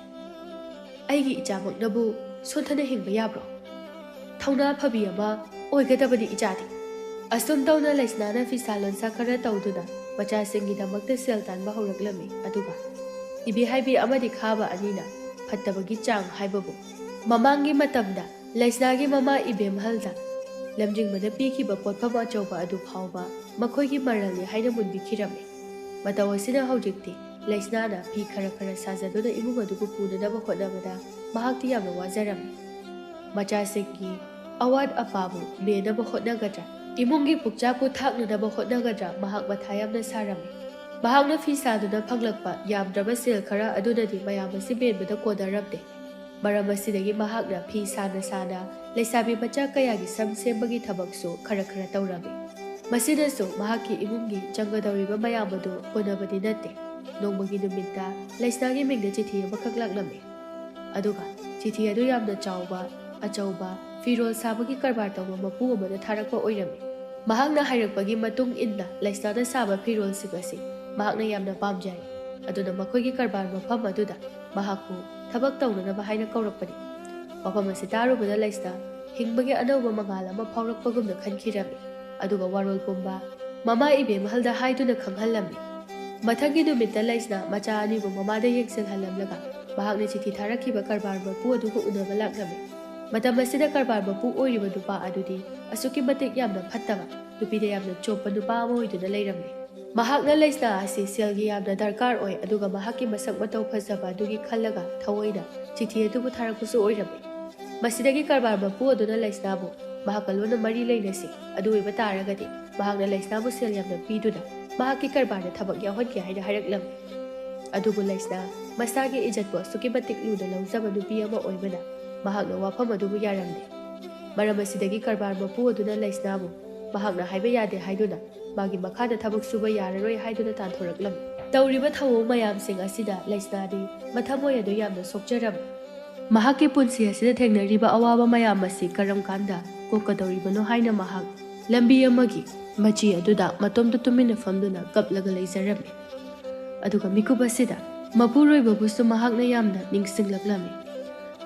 ꯑꯩꯒꯤ ꯏꯆꯥꯃꯛꯅꯕꯨ ꯁꯣꯟꯊꯅ ꯍꯤꯡꯕ ꯌꯥꯕ꯭ꯔꯣ? ꯊꯧꯅꯥ ꯐꯕꯤ ꯑꯃ ꯑꯣꯏꯒꯗꯕꯅꯤ ꯏꯆꯥꯗꯤ꯫" ꯑꯁꯨꯝ ꯇꯧꯅ ꯂꯩꯁꯅꯥꯅ ꯐꯤꯁꯥ ꯂꯣꯟꯁꯥ ꯈꯔ ꯇꯧꯗꯨꯅ ꯃꯆꯥꯁꯤꯡꯒꯤꯗꯃꯛꯇ ꯁꯦꯜ ꯇꯥꯟꯕ ꯍꯧꯔꯛꯂꯝꯃꯤ꯫ ꯑꯗꯨꯒ ꯏꯕꯦꯍꯥꯏꯕꯤ ꯑꯃꯗꯤ ꯈꯥꯕ ꯑꯅꯤꯅ ꯐꯠꯇꯕꯒꯤ ꯆꯥꯡ ꯍꯥꯏꯕꯕꯨ ꯃꯃꯥꯡꯒꯤ ꯃꯇꯝꯗ ꯂꯩꯁꯅꯥꯒꯤ ꯃꯃꯥ ꯏꯕꯦꯝꯍꯜꯗ ꯂꯝꯖꯤꯡꯕꯅ ꯄꯤꯈꯤꯕ ꯄꯣꯠꯐꯝ ꯑꯆꯧꯕ ꯑꯗꯨ ꯐꯥꯎꯕ ꯃꯈꯣꯏꯒꯤ ꯃꯔꯜꯅꯤ ꯍꯥꯏꯅ ꯃꯨꯟꯕꯤꯈꯤꯔꯝꯃꯤ꯫ ꯃꯇꯧ ꯑꯁꯤꯅ ꯍꯧꯖꯤꯛꯇꯤ ꯂꯩꯁꯅꯥꯅ ꯐꯤ ꯈꯔ ꯈꯔ ꯁꯥꯖꯗꯨꯅ ꯏꯃꯨꯡ ꯑꯗꯨꯕꯨ ꯄꯨꯅꯅꯕ ꯍꯣꯠꯅꯕꯗ ꯃꯍꯥꯛꯇꯤ ꯌꯥꯝꯅ ꯋꯥꯖꯔꯝꯃꯤ꯫ ꯃꯆꯥꯁꯤꯡꯒꯤ ꯑꯋꯥꯠ ꯑꯄꯥꯕꯨ ꯃꯦꯟꯅꯕ ꯍꯣꯠꯅꯒꯗ꯭ꯔꯥ, ꯏꯃꯨꯡꯒꯤ ꯄꯨꯛꯆꯥꯛꯄꯨ ꯊꯥꯛꯅꯅꯕ ꯍꯣꯠꯅꯒꯗ꯭ꯔꯥ ꯃꯍꯥꯛ ꯃꯊꯥ ꯌꯥꯝꯅ ꯁꯥꯔꯝꯃꯤ꯫ ꯃꯍꯥꯛꯅ ꯐꯤ ꯁꯥꯗꯨꯅ ꯐꯪꯂꯛꯄ ꯌꯥꯝꯗ꯭ꯔꯕ ꯁꯦꯜ ꯈꯔ ꯑꯗꯨꯅꯗꯤ ꯃꯌꯥꯝ ꯑꯁꯤ ꯃꯦꯟꯕꯗ ꯀꯣꯟꯅꯔꯝꯗꯦ꯫ ꯃꯔꯝ ꯑꯁꯤꯗꯒꯤ ꯃꯍꯥꯛꯅ ꯐꯤ ꯁꯥꯅ ꯁꯥꯅ ꯂꯩꯁꯥꯕꯤ ꯃꯆꯥ ꯀꯌꯥꯒꯤ ꯁꯝ ꯁꯦꯝꯕꯒꯤ ꯊꯕꯛꯁꯨ ꯈꯔ ꯈꯔ ꯇꯧꯔꯝꯃꯤ꯫ ꯃꯁꯤꯅꯁꯨ ꯃꯍꯥꯛꯀꯤ ꯏꯃꯨꯡꯒꯤ ꯆꯪꯒꯗꯧꯔꯤꯕ ꯃꯌꯥꯝ ꯑꯗꯨ ꯀꯣꯟꯅꯕꯗꯤ ꯅꯠꯇꯦ꯫ ꯅꯣꯡꯃꯒꯤ ꯅꯨꯃꯤꯠꯇ ꯂꯩꯁꯅꯥꯒꯤ ꯃꯤꯡꯗ ꯆꯤꯊꯤ ꯑꯃꯈꯛ ꯂꯥꯛꯂꯝꯃꯤ꯫ ꯑꯗꯨꯒ ꯆꯤꯊꯤ ꯑꯗꯨ ꯌꯥꯝꯅ ꯆꯥꯎꯕ, ꯑꯆꯧꯕ ꯐꯤꯔꯣꯜ ꯁꯥꯕꯒꯤ ꯀꯔꯕꯥꯔ ꯇꯧꯕ ꯃꯄꯨ ꯑꯃꯅ ꯊꯥꯔꯛꯄ ꯑꯣꯏꯔꯝꯃꯤ꯫ ꯃꯍꯥꯛꯅ ꯍꯥꯏꯔꯛꯄꯒꯤ ꯃꯇꯨꯡ ꯏꯟꯅ ꯂꯩꯁꯅꯥꯅ ꯁꯥꯕ ꯐꯤꯔꯣꯜꯁꯤꯡ ꯑꯁꯤ ꯃꯍꯥꯛꯅ ꯌꯥꯝꯅ ꯄꯥꯝꯖꯔꯦ꯫ ꯑꯗꯨꯅ ꯃꯈꯣꯏꯒꯤ ꯀꯔꯕꯥꯔ ꯃꯐꯝ ꯑꯗꯨꯗ ꯃꯍꯥꯛꯄꯨ ꯊꯕꯛ ꯇꯧꯅꯅꯕ ꯍꯥꯏꯅ ꯀꯧꯔꯛꯄꯅꯤ꯫ ꯋꯥꯐꯝ ꯑꯁꯤ ꯇꯥꯔꯨꯕꯗ ꯂꯩꯁꯅꯥ ꯍꯤꯡꯕꯒꯤ ꯑꯅꯧꯕ ꯃꯉꯥꯜ ꯑꯃ ꯐꯥꯎꯔꯛꯄꯒꯨꯝꯅ ꯈꯟꯈꯤꯔꯝꯃꯤ꯫ ꯑꯗꯨꯒ ꯋꯥꯔꯣꯜ ꯄꯨꯝꯕ ꯃꯃꯥ ꯏꯕꯦꯝꯍꯜꯗ ꯍꯥꯏꯗꯨꯅ ꯈꯪꯍꯜꯂꯝꯃꯤ꯫ ꯃꯊꯪꯒꯤ ꯅꯨꯃꯤꯠꯇ ꯂꯩꯁꯅꯥ ꯃꯆꯥ ꯑꯅꯤꯕꯨ ꯃꯃꯥꯗ ꯌꯦꯡꯁꯤꯜꯍꯜꯂꯝꯂꯒ ꯃꯍꯥꯛꯅ ꯆꯤꯊꯤ ꯊꯥꯔꯛꯈꯤꯕ ꯀꯔꯕꯥꯔ ꯃꯄꯨ ꯑꯗꯨꯒ ꯎꯅꯕ ꯂꯥꯛꯂꯝꯃꯤ꯫ ꯃꯇꯝ ꯑꯁꯤꯗ ꯀꯔꯕꯥꯔ ꯃꯄꯨ ꯑꯣꯏꯔꯤꯕ ꯅꯨꯄꯥ ꯑꯗꯨꯗꯤ ꯑꯁꯨꯛꯀꯤ ꯃꯇꯤꯛ ꯌꯥꯝꯅ ꯐꯠꯇꯕ, ꯅꯨꯄꯤꯗ ꯌꯥꯝꯅ ꯆꯣꯞꯄ ꯅꯨꯄꯥ ꯑꯃ ꯑꯣꯏꯗꯨꯅ ꯂꯩꯔꯝꯃꯤ꯫ ꯃꯍꯥꯛꯅ ꯂꯩꯁꯅꯥ ꯑꯁꯤ ꯁꯦꯜꯒꯤ ꯌꯥꯝꯅ ꯗꯔꯀꯥꯔ ꯑꯣꯏ, ꯑꯗꯨꯒ ꯃꯍꯥꯛꯀꯤ ꯃꯁꯛ ꯃꯇꯧ ꯐꯖꯕ ꯑꯗꯨꯒꯤ ꯈꯜꯂꯒ ꯊꯑꯣꯏꯅ ꯆꯤꯊꯤ ꯑꯗꯨꯕꯨ ꯊꯥꯔꯛꯄꯁꯨ ꯑꯣꯏꯔꯝꯃꯤ꯫ ꯃꯁꯤꯗꯒꯤ ꯀꯔꯕꯥꯔ ꯃꯄꯨ ꯑꯗꯨꯅ ꯂꯩꯁꯅꯥꯕꯨ ꯃꯍꯥꯛꯀ ꯂꯣꯟꯅ ꯃꯔꯤ ꯂꯩꯅꯁꯤ, ꯑꯗꯨ ꯑꯣꯏꯕ ꯇꯥꯔꯒꯗꯤ ꯃꯍꯥꯛꯅ ꯂꯩꯁꯅꯥꯕꯨ ꯁꯦꯜ ꯌꯥꯝꯅ ꯄꯤꯗꯨꯅ ꯃꯍꯥꯛꯀꯤ ꯀꯔꯕꯥꯔꯗ ꯊꯕꯛ ꯌꯥꯎꯍꯟꯒꯦ ꯍꯥꯏꯅ ꯍꯥꯏꯔꯛꯂꯝꯃꯤ꯫ ꯑꯗꯨꯕꯨ ꯂꯩꯁꯅꯥ ꯃꯁꯥꯒꯤ ꯏꯖꯠꯄꯨ ꯑꯁꯨꯛꯀꯤ ꯃꯇꯤꯛ ꯂꯨꯅ ꯂꯧꯖꯕ ꯅꯨꯄꯤ ꯑꯃ ꯑꯣꯏꯕꯅ ꯃꯍꯥꯛꯅ ꯋꯥꯐꯝ ꯑꯗꯨꯕꯨ ꯌꯥꯔꯝꯗꯦ꯫ ꯃꯔꯝ ꯑꯁꯤꯗꯒꯤ ꯀꯔꯕꯥꯔ ꯃꯄꯨ ꯑꯗꯨꯅ ꯂꯩꯁꯅꯥꯕꯨ ꯃꯍꯥꯛꯅ ꯍꯥꯏꯕ ꯌꯥꯗꯦ ꯍꯥꯏꯗꯨꯅ ꯃꯥꯒꯤ ꯃꯈꯥꯗ ꯊꯕꯛ ꯁꯨꯕ ꯌꯥꯔꯔꯣꯏ ꯍꯥꯏꯗꯨꯅ ꯇꯥꯟꯊꯣꯔꯛꯂꯝꯃꯤ꯫ ꯇꯧꯔꯤꯕ ꯊꯧꯑꯣꯡ ꯃꯌꯥꯝꯁꯤꯡ ꯑꯁꯤꯗ ꯂꯩꯁꯅꯥꯗꯤ ꯃꯊꯃꯣꯏ ꯑꯗꯨ ꯌꯥꯝꯅ ꯁꯣꯛꯆꯔꯝꯃꯤ꯫ ꯃꯍꯥꯛꯀꯤ ꯄꯨꯟꯁꯤ ꯑꯁꯤꯗ ꯊꯦꯡꯅꯔꯤꯕ ꯑꯋꯥꯕ ꯃꯌꯥꯝ ꯑꯁꯤ ꯀꯔꯝ ꯀꯥꯟꯗ ꯀꯣꯛꯀꯗꯧꯔꯤꯕꯅꯣ ꯍꯥꯏꯅ ꯃꯍꯥꯛ ꯂꯝꯕꯤ ꯑꯃꯒꯤ ꯃꯆꯤ ꯑꯗꯨꯗ ꯃꯇꯣꯝꯇ ꯇꯨꯃꯤꯟꯅ ꯐꯝꯗꯨꯅ ꯀꯞꯂꯒ ꯂꯩꯖꯔꯝꯃꯤ꯫ ꯑꯗꯨꯒ ꯃꯤꯀꯨꯞ ꯑꯁꯤꯗ ꯃꯄꯨꯔꯣꯏꯕꯕꯨꯁꯨ ꯃꯍꯥꯛꯅ ꯌꯥꯝꯅ ꯅꯤꯡꯁꯤꯡꯂꯛꯂꯝꯃꯤ꯫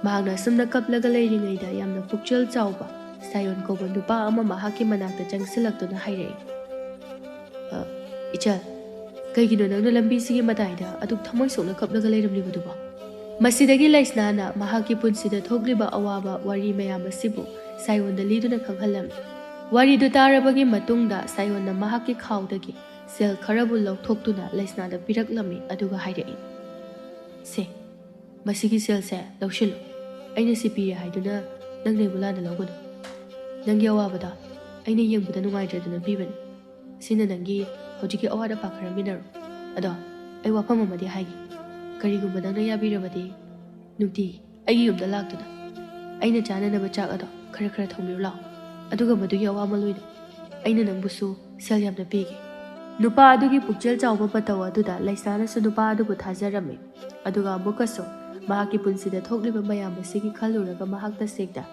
ꯃꯍꯥꯛꯅ ꯑꯁꯨꯝꯅ ꯀꯞꯂꯒ ꯂꯩꯔꯤꯉꯩꯗ ꯌꯥꯝꯅ ꯄꯨꯛꯆꯦꯜ ꯆꯥꯎꯕ ꯁꯥꯌꯣꯟ ꯀꯧꯕ ꯅꯨꯄꯥ ꯑꯃ ꯃꯍꯥꯛꯀꯤ ꯃꯅꯥꯛꯇ ꯆꯪꯁꯤꯜꯂꯛꯇꯨꯅ ꯍꯥꯏꯔꯛꯏ, "ꯑ, ꯏꯆꯜ, ꯀꯩꯒꯤꯅꯣ ꯅꯪꯅ ꯂꯝꯕꯤꯁꯤꯒꯤ ꯃꯇꯥꯏꯗ ꯑꯗꯨꯛ ꯊꯃꯣꯏ ꯁꯣꯛꯅ ꯀꯞꯂꯒ ꯂꯩꯔꯝꯂꯤꯕꯗꯨꯕꯣ?" ꯃꯁꯤꯗꯒꯤ ꯂꯩꯁꯅꯥꯅ ꯃꯍꯥꯛꯀꯤ ꯄꯨꯟꯁꯤꯗ ꯊꯣꯛꯂꯤꯕ ꯑꯋꯥꯕ ꯋꯥꯔꯤ ꯃꯌꯥꯝ ꯑꯁꯤꯕꯨ ꯁꯥꯌꯣꯟꯗ ꯂꯤꯗꯨꯅ ꯈꯪꯍꯜꯂꯝꯃꯤ꯫ ꯋꯥꯔꯤꯗꯨ ꯇꯥꯔꯕꯒꯤ ꯃꯇꯨꯡꯗ ꯁꯥꯌꯣꯟꯅ ꯃꯍꯥꯛꯀꯤ ꯈꯥꯎꯗꯒꯤ ꯁꯦꯜ ꯈꯔꯕꯨ ꯂꯧꯊꯣꯛꯇꯨꯅ ꯂꯩꯁꯅꯥꯗ ꯄꯤꯔꯛꯂꯝꯃꯤ, ꯑꯗꯨꯒ ꯍꯥꯏꯔꯛꯏ, "ꯁꯦ, ꯃꯁꯤꯒꯤ ꯁꯦꯜꯁꯦ ꯂꯧꯁꯤꯜꯂꯨ꯫ ꯑꯩꯅ ꯁꯤ ꯄꯤꯔꯦ ꯍꯥꯏꯗꯨꯅ ꯅꯪꯅ ꯑꯩꯕꯨ ꯂꯥꯟꯅ ꯂꯧꯒꯅꯨ꯫ ꯅꯪꯒꯤ ꯑꯋꯥꯕꯗꯣ ꯑꯩꯅ ꯌꯦꯡꯕꯗ ꯅꯨꯡꯉꯥꯏꯇ꯭ꯔꯗꯨꯅ ꯄꯤꯕꯅꯤ꯫ ꯁꯤꯅ ꯅꯪꯒꯤ ꯍꯧꯖꯤꯛꯀꯤ ꯑꯋꯥꯠ ꯑꯄꯥ ꯈꯔ ꯃꯦꯟꯅꯔꯣ꯫ ꯑꯗꯣ ꯑꯩ ꯋꯥꯐꯝ ꯑꯃꯗꯤ ꯍꯥꯏꯒꯦ꯫ ꯀꯔꯤꯒꯨꯝꯕ ꯅꯪꯅ ꯌꯥꯕꯤꯔꯕꯗꯤ ꯅꯨꯡꯇꯤꯒꯤ ꯑꯩꯒꯤ ꯌꯨꯝꯗ ꯂꯥꯛꯇꯨꯅ ꯑꯩꯅ ꯆꯥꯅꯅꯕ ꯆꯥꯛ ꯑꯗꯣ ꯈꯔ ꯈꯔ ꯊꯣꯡꯕꯤꯔꯨ ꯂꯥꯛꯑꯣ꯫ ꯑꯗꯨꯒ ꯃꯗꯨꯒꯤ ꯑꯋꯥꯃꯜ ꯑꯣꯏꯅ ꯑꯩꯅ ꯅꯪꯕꯨꯁꯨ ꯁꯦꯜ ꯌꯥꯝꯅ ꯄꯤꯒꯦ꯫" ꯅꯨꯄꯥ ꯑꯗꯨꯒꯤ ꯄꯨꯛꯆꯦꯜ ꯆꯥꯎꯕ ꯃꯇꯧ ꯑꯗꯨꯗ ꯂꯩꯁꯅꯥꯅꯁꯨ ꯅꯨꯄꯥ ꯑꯗꯨꯕꯨ ꯊꯥꯖꯔꯝꯃꯤ꯫ ꯑꯗꯨꯒ ꯑꯃꯨꯛꯀꯁꯨ ꯃꯍꯥꯛꯀꯤ ꯄꯨꯟꯁꯤꯗ ꯊꯣꯛꯂꯤꯕ ꯃꯌꯥꯝ ꯑꯁꯤꯒꯤ ꯈꯜꯂꯨꯔꯒ ꯃꯍꯥꯛ ꯇꯁꯦꯡꯅ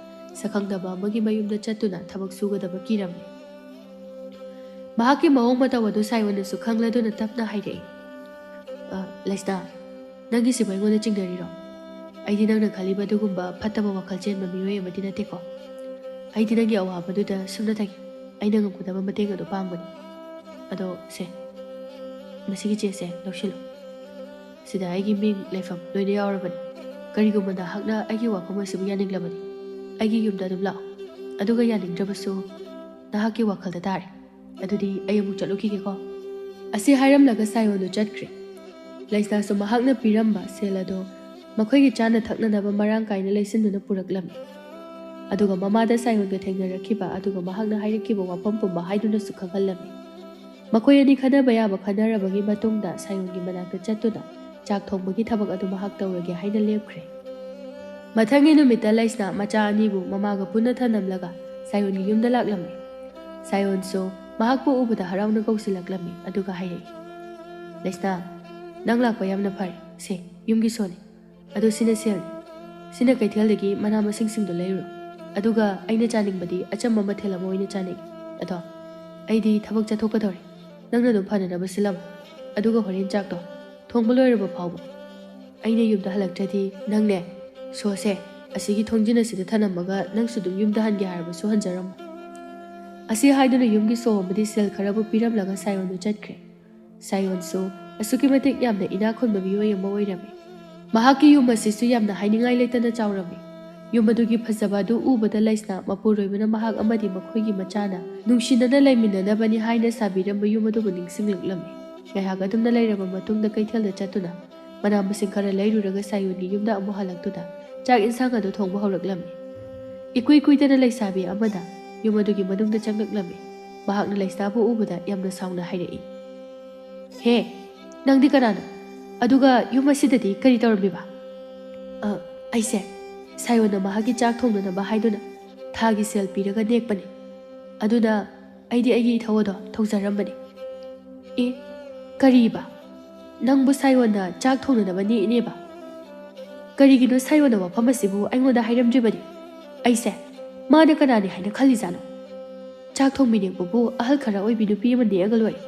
ꯁꯛꯈꯪꯗꯕ ꯑꯃꯒꯤ ꯃꯌꯨꯝꯗ ꯆꯠꯇꯨꯅ ꯊꯕꯛ ꯁꯨꯒꯗꯕ ꯀꯤꯔꯝꯃꯤ꯫ ꯃꯍꯥꯛꯀꯤ ꯃꯑꯣꯡ ꯃꯇꯧ ꯑꯗꯨ ꯁꯥꯌꯣꯟꯅꯁꯨ ꯈꯪꯂꯗꯨꯅ ꯇꯞꯅ ꯍꯥꯏꯔꯛꯏ, "ꯑ, ꯂꯩꯁꯅꯥ, ꯅꯪꯒꯤꯁꯤꯕꯨ ꯑꯩꯉꯣꯟꯗ ꯆꯤꯡꯅꯔꯤꯔꯣ? ꯑꯩꯗꯤ ꯅꯪꯅ ꯈꯜꯂꯤꯕ ꯑꯗꯨꯒꯨꯝꯕ ꯐꯠꯇꯕ ꯋꯥꯈꯜ ꯆꯦꯟꯕ ꯃꯤꯑꯣꯏ ꯑꯃꯗꯤ ꯅꯠꯇꯦꯀꯣ꯫ ꯑꯩꯗꯤ ꯅꯪꯒꯤ ꯑꯋꯥꯕꯗꯨꯗ ꯁꯨꯞꯅꯇꯒꯤ ꯑꯩꯅ ꯉꯝꯒꯗꯕ ꯃꯇꯦꯡ ꯑꯗꯨ ꯄꯥꯡꯕꯅꯤ꯫ ꯑꯗꯣ ꯁꯦ, ꯃꯁꯤꯒꯤ ꯆꯦꯁꯦ ꯂꯧꯁꯤꯜꯂꯨ꯫ ꯁꯤꯗ ꯑꯩꯒꯤ ꯃꯤꯡ, ꯂꯩꯐꯝ ꯂꯣꯏꯅ ꯌꯥꯎꯔꯕꯅꯤ꯫ ꯀꯔꯤꯒꯨꯝꯕ ꯅꯍꯥꯛꯅ ꯑꯩꯒꯤ ꯋꯥꯐꯝ ꯑꯁꯤꯕꯨ ꯌꯥꯅꯤꯡꯂꯕꯗꯤ ꯑꯩꯒꯤ ꯌꯨꯝꯗ ꯑꯗꯨꯝ ꯂꯥꯛꯑꯣ꯫ ꯑꯗꯨꯒ ꯌꯥꯅꯤꯡꯗ꯭ꯔꯕꯁꯨ ꯅꯍꯥꯛꯀꯤ ꯋꯥꯈꯜꯗ ꯇꯥꯔꯦ꯫ ꯑꯗꯨꯗꯤ ꯑꯩ ꯑꯃꯨꯛ ꯆꯠꯂꯨꯈꯤꯒꯦꯀꯣ꯫" ꯑꯁꯤ ꯍꯥꯏꯔꯝꯂꯒ ꯁꯥꯌꯣꯟꯗꯨ ꯆꯠꯈ꯭ꯔꯦ꯫ ꯂꯩꯁꯅꯥꯁꯨ ꯃꯍꯥꯛꯅ ꯄꯤꯔꯝꯕ ꯁꯦꯜ ꯑꯗꯨ ꯃꯈꯣꯏꯒꯤ ꯆꯥꯅ ꯊꯛꯅꯅꯕ ꯃꯔꯥꯡ ꯀꯥꯏꯅ ꯂꯩꯁꯤꯟꯗꯨꯅ ꯄꯨꯔꯛꯂꯝꯃꯤ꯫ ꯑꯗꯨꯒ ꯃꯃꯥꯗ ꯁꯥꯌꯣꯟꯒ ꯊꯦꯡꯅꯔꯛꯈꯤꯕ ꯑꯗꯨꯒ ꯃꯍꯥꯛꯅ ꯍꯥꯏꯔꯛꯈꯤꯕ ꯋꯥꯐꯝ ꯄꯨꯝꯕ ꯍꯥꯏꯗꯨꯅꯁꯨ ꯈꯪꯍꯜꯂꯝꯃꯤ꯫ ꯃꯈꯣꯏ ꯑꯅꯤ ꯈꯟꯅꯕ ꯌꯥꯕ ꯈꯟꯅꯔꯕꯒꯤ ꯃꯇꯨꯡꯗ ꯁꯥꯌꯣꯟꯒꯤ ꯃꯅꯥꯛꯇ ꯆꯠꯇꯨꯅ ꯆꯥꯛ ꯊꯣꯡꯕꯒꯤ ꯊꯕꯛ ꯑꯗꯨ ꯃꯍꯥꯛ ꯇꯧꯔꯒꯦ ꯍꯥꯏꯅ ꯂꯦꯞꯈ꯭ꯔꯦ꯫ ꯃꯊꯪꯒꯤ ꯅꯨꯃꯤꯠꯇ ꯂꯩꯁꯅꯥ ꯃꯆꯥ ꯑꯅꯤꯕꯨ ꯃꯃꯥꯒ ꯄꯨꯟꯅ ꯊꯅꯝꯂꯒ ꯁꯥꯌꯣꯟꯒꯤ ꯌꯨꯝꯗ ꯂꯥꯛꯂꯝꯃꯤ꯫ ꯁꯥꯌꯣꯟꯁꯨ ꯃꯍꯥꯛꯄꯨ ꯎꯕꯗ ꯍꯔꯥꯎꯅ ꯀꯧꯁꯤꯜꯂꯛꯂꯝꯃꯤ, ꯑꯗꯨꯒ ꯍꯥꯏꯔꯛꯏ, "ꯂꯩꯁꯅꯥ, ꯅꯪ ꯂꯥꯛꯄ ꯌꯥꯝꯅ ꯐꯔꯦ꯫ ꯁꯦ, ꯌꯨꯝꯒꯤ ꯁꯣꯅꯤ꯫ ꯑꯗꯣ ꯁꯤꯅ ꯁꯦꯜꯅꯤ꯫ ꯁꯤꯅ ꯀꯩꯊꯦꯜꯗꯒꯤ ꯃꯅꯥ ꯃꯁꯤꯡꯁꯤꯡꯗꯣ ꯂꯩꯔꯨꯔꯣ꯫ ꯑꯗꯨꯒ ꯑꯩꯅ ꯆꯥꯅꯤꯡꯕꯗꯤ ꯑꯆꯝꯕ ꯃꯊꯦꯜ ꯑꯃ ꯑꯣꯏꯅ ꯆꯥꯅꯤꯡꯏ꯫ ꯑꯗꯣ ꯑꯩꯗꯤ ꯊꯕꯛ ꯆꯠꯊꯣꯛꯀꯗꯧꯔꯦ꯫ ꯅꯪꯅ ꯑꯗꯨꯝ ꯐꯅꯅꯕ ꯁꯤꯜꯂꯝꯃꯣ꯫ ꯑꯗꯨꯒ ꯍꯣꯔꯦꯟ ꯆꯥꯛꯇꯣ ꯊꯣꯡꯕ ꯂꯣꯏꯔꯕ ꯐꯥꯎꯕ ꯑꯩꯅ ꯌꯨꯝꯗ ꯍꯜꯂꯛꯇ꯭ꯔꯗꯤ ꯅꯪꯅꯦ, ꯁꯣꯁꯦ ꯑꯁꯤꯒꯤ ꯊꯣꯡꯖꯤꯟ ꯑꯁꯤꯗ ꯊꯅꯝꯃꯒ ꯅꯪꯁꯨ ꯑꯗꯨꯝ ꯌꯨꯝꯗ ꯍꯟꯒꯦ ꯍꯥꯏꯔꯕꯁꯨ ꯍꯟꯖꯔꯝꯃꯣ꯫" ꯑꯁꯤ ꯍꯥꯏꯗꯨꯅ ꯌꯨꯝꯒꯤ ꯁꯣ ꯑꯃꯗꯤ ꯁꯦꯜ ꯈꯔꯕꯨ ꯄꯤꯔꯝꯂꯒ ꯁꯥꯌꯣꯟꯗꯨ ꯆꯠꯈ꯭ꯔꯦ꯫ ꯁꯥꯌꯣꯟꯁꯨ ꯑꯁꯨꯛꯀꯤ ꯃꯇꯤꯛ ꯌꯥꯝꯅ ꯏꯅꯥꯛ ꯈꯨꯟꯕ ꯃꯤꯑꯣꯏ ꯑꯃ ꯑꯣꯏꯔꯝꯃꯤ꯫ ꯃꯍꯥꯛꯀꯤ ꯌꯨꯝ ꯑꯁꯤꯁꯨ ꯌꯥꯝꯅ ꯍꯥꯏꯅꯤꯡꯉꯥꯏ ꯂꯩꯇꯅ ꯆꯥꯎꯔꯝꯃꯤ꯫ ꯌꯨꯝ ꯑꯗꯨꯒꯤ ꯐꯖꯕ ꯑꯗꯨ ꯎꯕꯗ ꯂꯩꯁꯅꯥ ꯃꯄꯨꯔꯣꯏꯕꯅ ꯃꯍꯥꯛ ꯑꯃꯗꯤ ꯃꯈꯣꯏꯒꯤ ꯃꯆꯥꯅ ꯅꯨꯡꯁꯤꯅꯅ ꯂꯩꯃꯤꯟꯅꯅꯕꯅꯤ ꯍꯥꯏꯅ ꯁꯥꯕꯤꯔꯝꯕ ꯌꯨꯝ ꯑꯗꯨꯕꯨ ꯅꯤꯡꯁꯤꯡꯂꯛꯂꯝꯃꯤ꯫ ꯉꯥꯏꯍꯥꯛ ꯑꯗꯨꯝꯅ ꯂꯩꯔꯕ ꯃꯇꯨꯡꯗ ꯀꯩꯊꯦꯜꯗ ꯆꯠꯇꯨꯅ ꯃꯅꯥ ꯃꯁꯤꯡ ꯈꯔ ꯂꯩꯔꯨꯔꯒ ꯁꯥꯌꯣꯟꯒꯤ ꯌꯨꯝꯗ ꯑꯃꯨꯛ ꯍꯜꯂꯛꯇꯨꯅ ꯆꯥꯛ ꯏꯟꯁꯥꯡ ꯑꯗꯨ ꯊꯣꯡꯕ ꯍꯧꯔꯛꯂꯝꯃꯤ꯫ ꯏꯀꯨꯏ ꯀꯨꯏꯗꯅ ꯂꯩꯁꯥꯕꯤ ꯑꯃꯅ ꯌꯨꯝ ꯑꯗꯨꯒꯤ ꯃꯅꯨꯡꯗ ꯆꯪꯂꯛꯂꯝꯃꯤ꯫ ꯃꯍꯥꯛꯅ ꯂꯩꯁꯅꯥꯕꯨ ꯎꯕꯗ ꯌꯥꯝꯅ ꯁꯥꯎꯅ ꯍꯥꯏꯔꯛꯏ, "ꯍꯦ, ꯅꯪꯗꯤ ꯀꯅꯥꯅꯣ? ꯑꯗꯨꯒ ꯌꯨꯝ ꯑꯁꯤꯗꯗꯤ ꯀꯔꯤ ꯇꯧꯔꯝꯃꯤꯕ?" "ꯑ, ꯑꯩꯁꯦ ꯁꯥꯌꯣꯟꯅ ꯃꯍꯥꯛꯀꯤ ꯆꯥꯛ ꯊꯣꯡꯅꯅꯕ ꯍꯥꯏꯗꯨꯅ ꯊꯥꯒꯤ ꯁꯦꯜ ꯄꯤꯔꯒ ꯅꯦꯛꯄꯅꯤ꯫ ꯑꯗꯨꯅ ꯑꯩꯗꯤ ꯑꯩꯒꯤ ꯏꯊꯧ ꯑꯗꯣ ꯊꯧꯖꯔꯝꯕꯅꯤ꯫" "ꯑꯦ, ꯀꯔꯤꯕ? ꯅꯪꯕꯨ ꯁꯥꯌꯣꯟꯅ ꯆꯥꯛ ꯊꯣꯡꯅꯅꯕ ꯅꯦꯛꯏꯅꯦꯕ? ꯀꯔꯤꯒꯤꯅꯣ ꯁꯥꯌꯣꯟꯅ ꯋꯥꯐꯝ ꯑꯁꯤꯕꯨ ꯑꯩꯉꯣꯟꯗ ꯍꯥꯏꯔꯝꯗ꯭ꯔꯤꯕꯗꯤ? ꯑꯩꯁꯦ ꯃꯥꯅ ꯀꯅꯥꯅꯤ ꯍꯥꯏꯅ ꯈꯜꯂꯤꯖꯥꯠꯅꯣ? ꯆꯥꯛ ꯊꯣꯡꯕꯤ ꯅꯦꯛꯄꯕꯨ ꯑꯍꯜ ꯈꯔ ꯑꯣꯏꯕꯤ ꯅꯨꯄꯤ ꯑꯃ ꯅꯦꯛꯑꯒ ꯂꯣꯏꯔꯦ꯫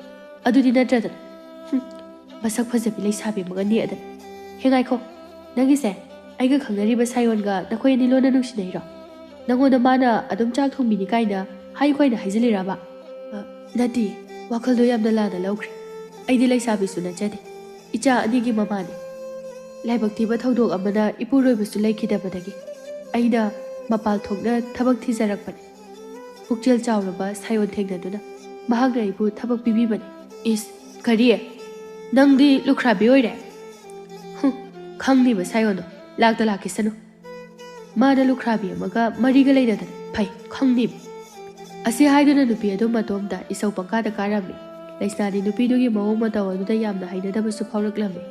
ꯑꯗꯨꯗꯤ ꯅꯠꯇ꯭ꯔꯗꯅ꯫ ꯍꯨꯝ, ꯃꯁꯛ ꯐꯖꯕꯤ ꯂꯩꯁꯥꯕꯤ ꯑꯃꯒ ꯅꯦꯛꯑꯗꯅ꯫ ꯍꯦ, ꯉꯥꯏꯈꯣ, ꯅꯪꯒꯤꯁꯦ ꯑꯩꯒ ꯈꯪꯅꯔꯤꯕ ꯁꯥꯌꯣꯟꯒ ꯅꯈꯣꯏ ꯑꯅꯤ ꯂꯣꯟꯅ ꯅꯨꯡꯁꯤꯅꯩꯔꯣ? ꯅꯪꯉꯣꯟꯗ ꯃꯥꯅ ꯑꯗꯨꯝ ꯆꯥꯛ ꯊꯣꯡꯕꯤꯅꯤ ꯀꯥꯏꯅ ꯍꯥꯏꯌꯨ ꯀꯥꯏꯅ ꯍꯥꯏꯖꯤꯜꯂꯤꯔꯕ?" "ꯑ, ꯅꯠꯇꯦ, ꯋꯥꯈꯜꯗꯣ ꯌꯥꯝꯅ ꯂꯥꯟꯅ ꯂꯧꯈ꯭ꯔꯦ꯫ ꯑꯩꯗꯤ ꯂꯩꯁꯥꯕꯤꯁꯨ ꯅꯠꯆꯗꯦ, ꯏꯆꯥ ꯑꯅꯤꯒꯤ ꯃꯃꯥꯅꯦ꯫ ꯂꯥꯏꯕꯛ ꯊꯤꯕ ꯊꯧꯗꯣꯛ ꯑꯃꯅ ꯏꯄꯨꯔꯣꯏꯕꯁꯨ ꯂꯩꯈꯤꯗꯕꯗꯒꯤ ꯑꯩꯅ ꯃꯄꯥꯜ ꯊꯣꯛꯅ ꯊꯕꯛ ꯊꯤꯖꯔꯛꯄꯅꯦ꯫ ꯄꯨꯛꯆꯦꯜ ꯆꯥꯎꯔꯕ ꯁꯥꯌꯣꯟ ꯊꯦꯡꯅꯗꯨꯅ ꯃꯍꯥꯛꯅ ꯑꯩꯕꯨ ꯊꯕꯛ ꯄꯤꯕꯤꯕꯅꯤ꯫" "ꯏꯁ, "ꯀꯔꯤ? ꯅꯪꯗꯤ ꯂꯨꯈ꯭ꯔꯥꯕꯤ ꯑꯣꯏꯔꯦ?" "ꯍꯨꯝ, ꯈꯪꯅꯤꯕ ꯁꯥꯌꯣꯟꯗꯣ, ꯂꯥꯛꯇ ꯂꯥꯛꯈꯤꯁꯅꯨ꯫ ꯃꯥꯅ ꯂꯨꯈ꯭ꯔꯥꯕꯤ ꯑꯃꯒ ꯃꯔꯤꯒ ꯂꯩꯅꯗꯅ ꯐꯩ, ꯈꯪꯅꯤꯕ꯫" ꯑꯁꯤ ꯍꯥꯏꯗꯨꯅ ꯅꯨꯄꯤ ꯑꯗꯨ ꯃꯇꯣꯝꯇ ꯏꯁꯧ ꯄꯪꯀꯥꯗ ꯀꯥꯔꯝꯃꯤ꯫ ꯂꯩꯁꯅꯥꯗꯤ ꯅꯨꯄꯤꯗꯨꯒꯤ ꯃꯑꯣꯡ ꯃꯇꯧ ꯑꯗꯨꯗ ꯌꯥꯝꯅ ꯍꯩꯅꯗꯕꯁꯨ ꯐꯥꯎꯔꯛꯂꯝꯃꯤ꯫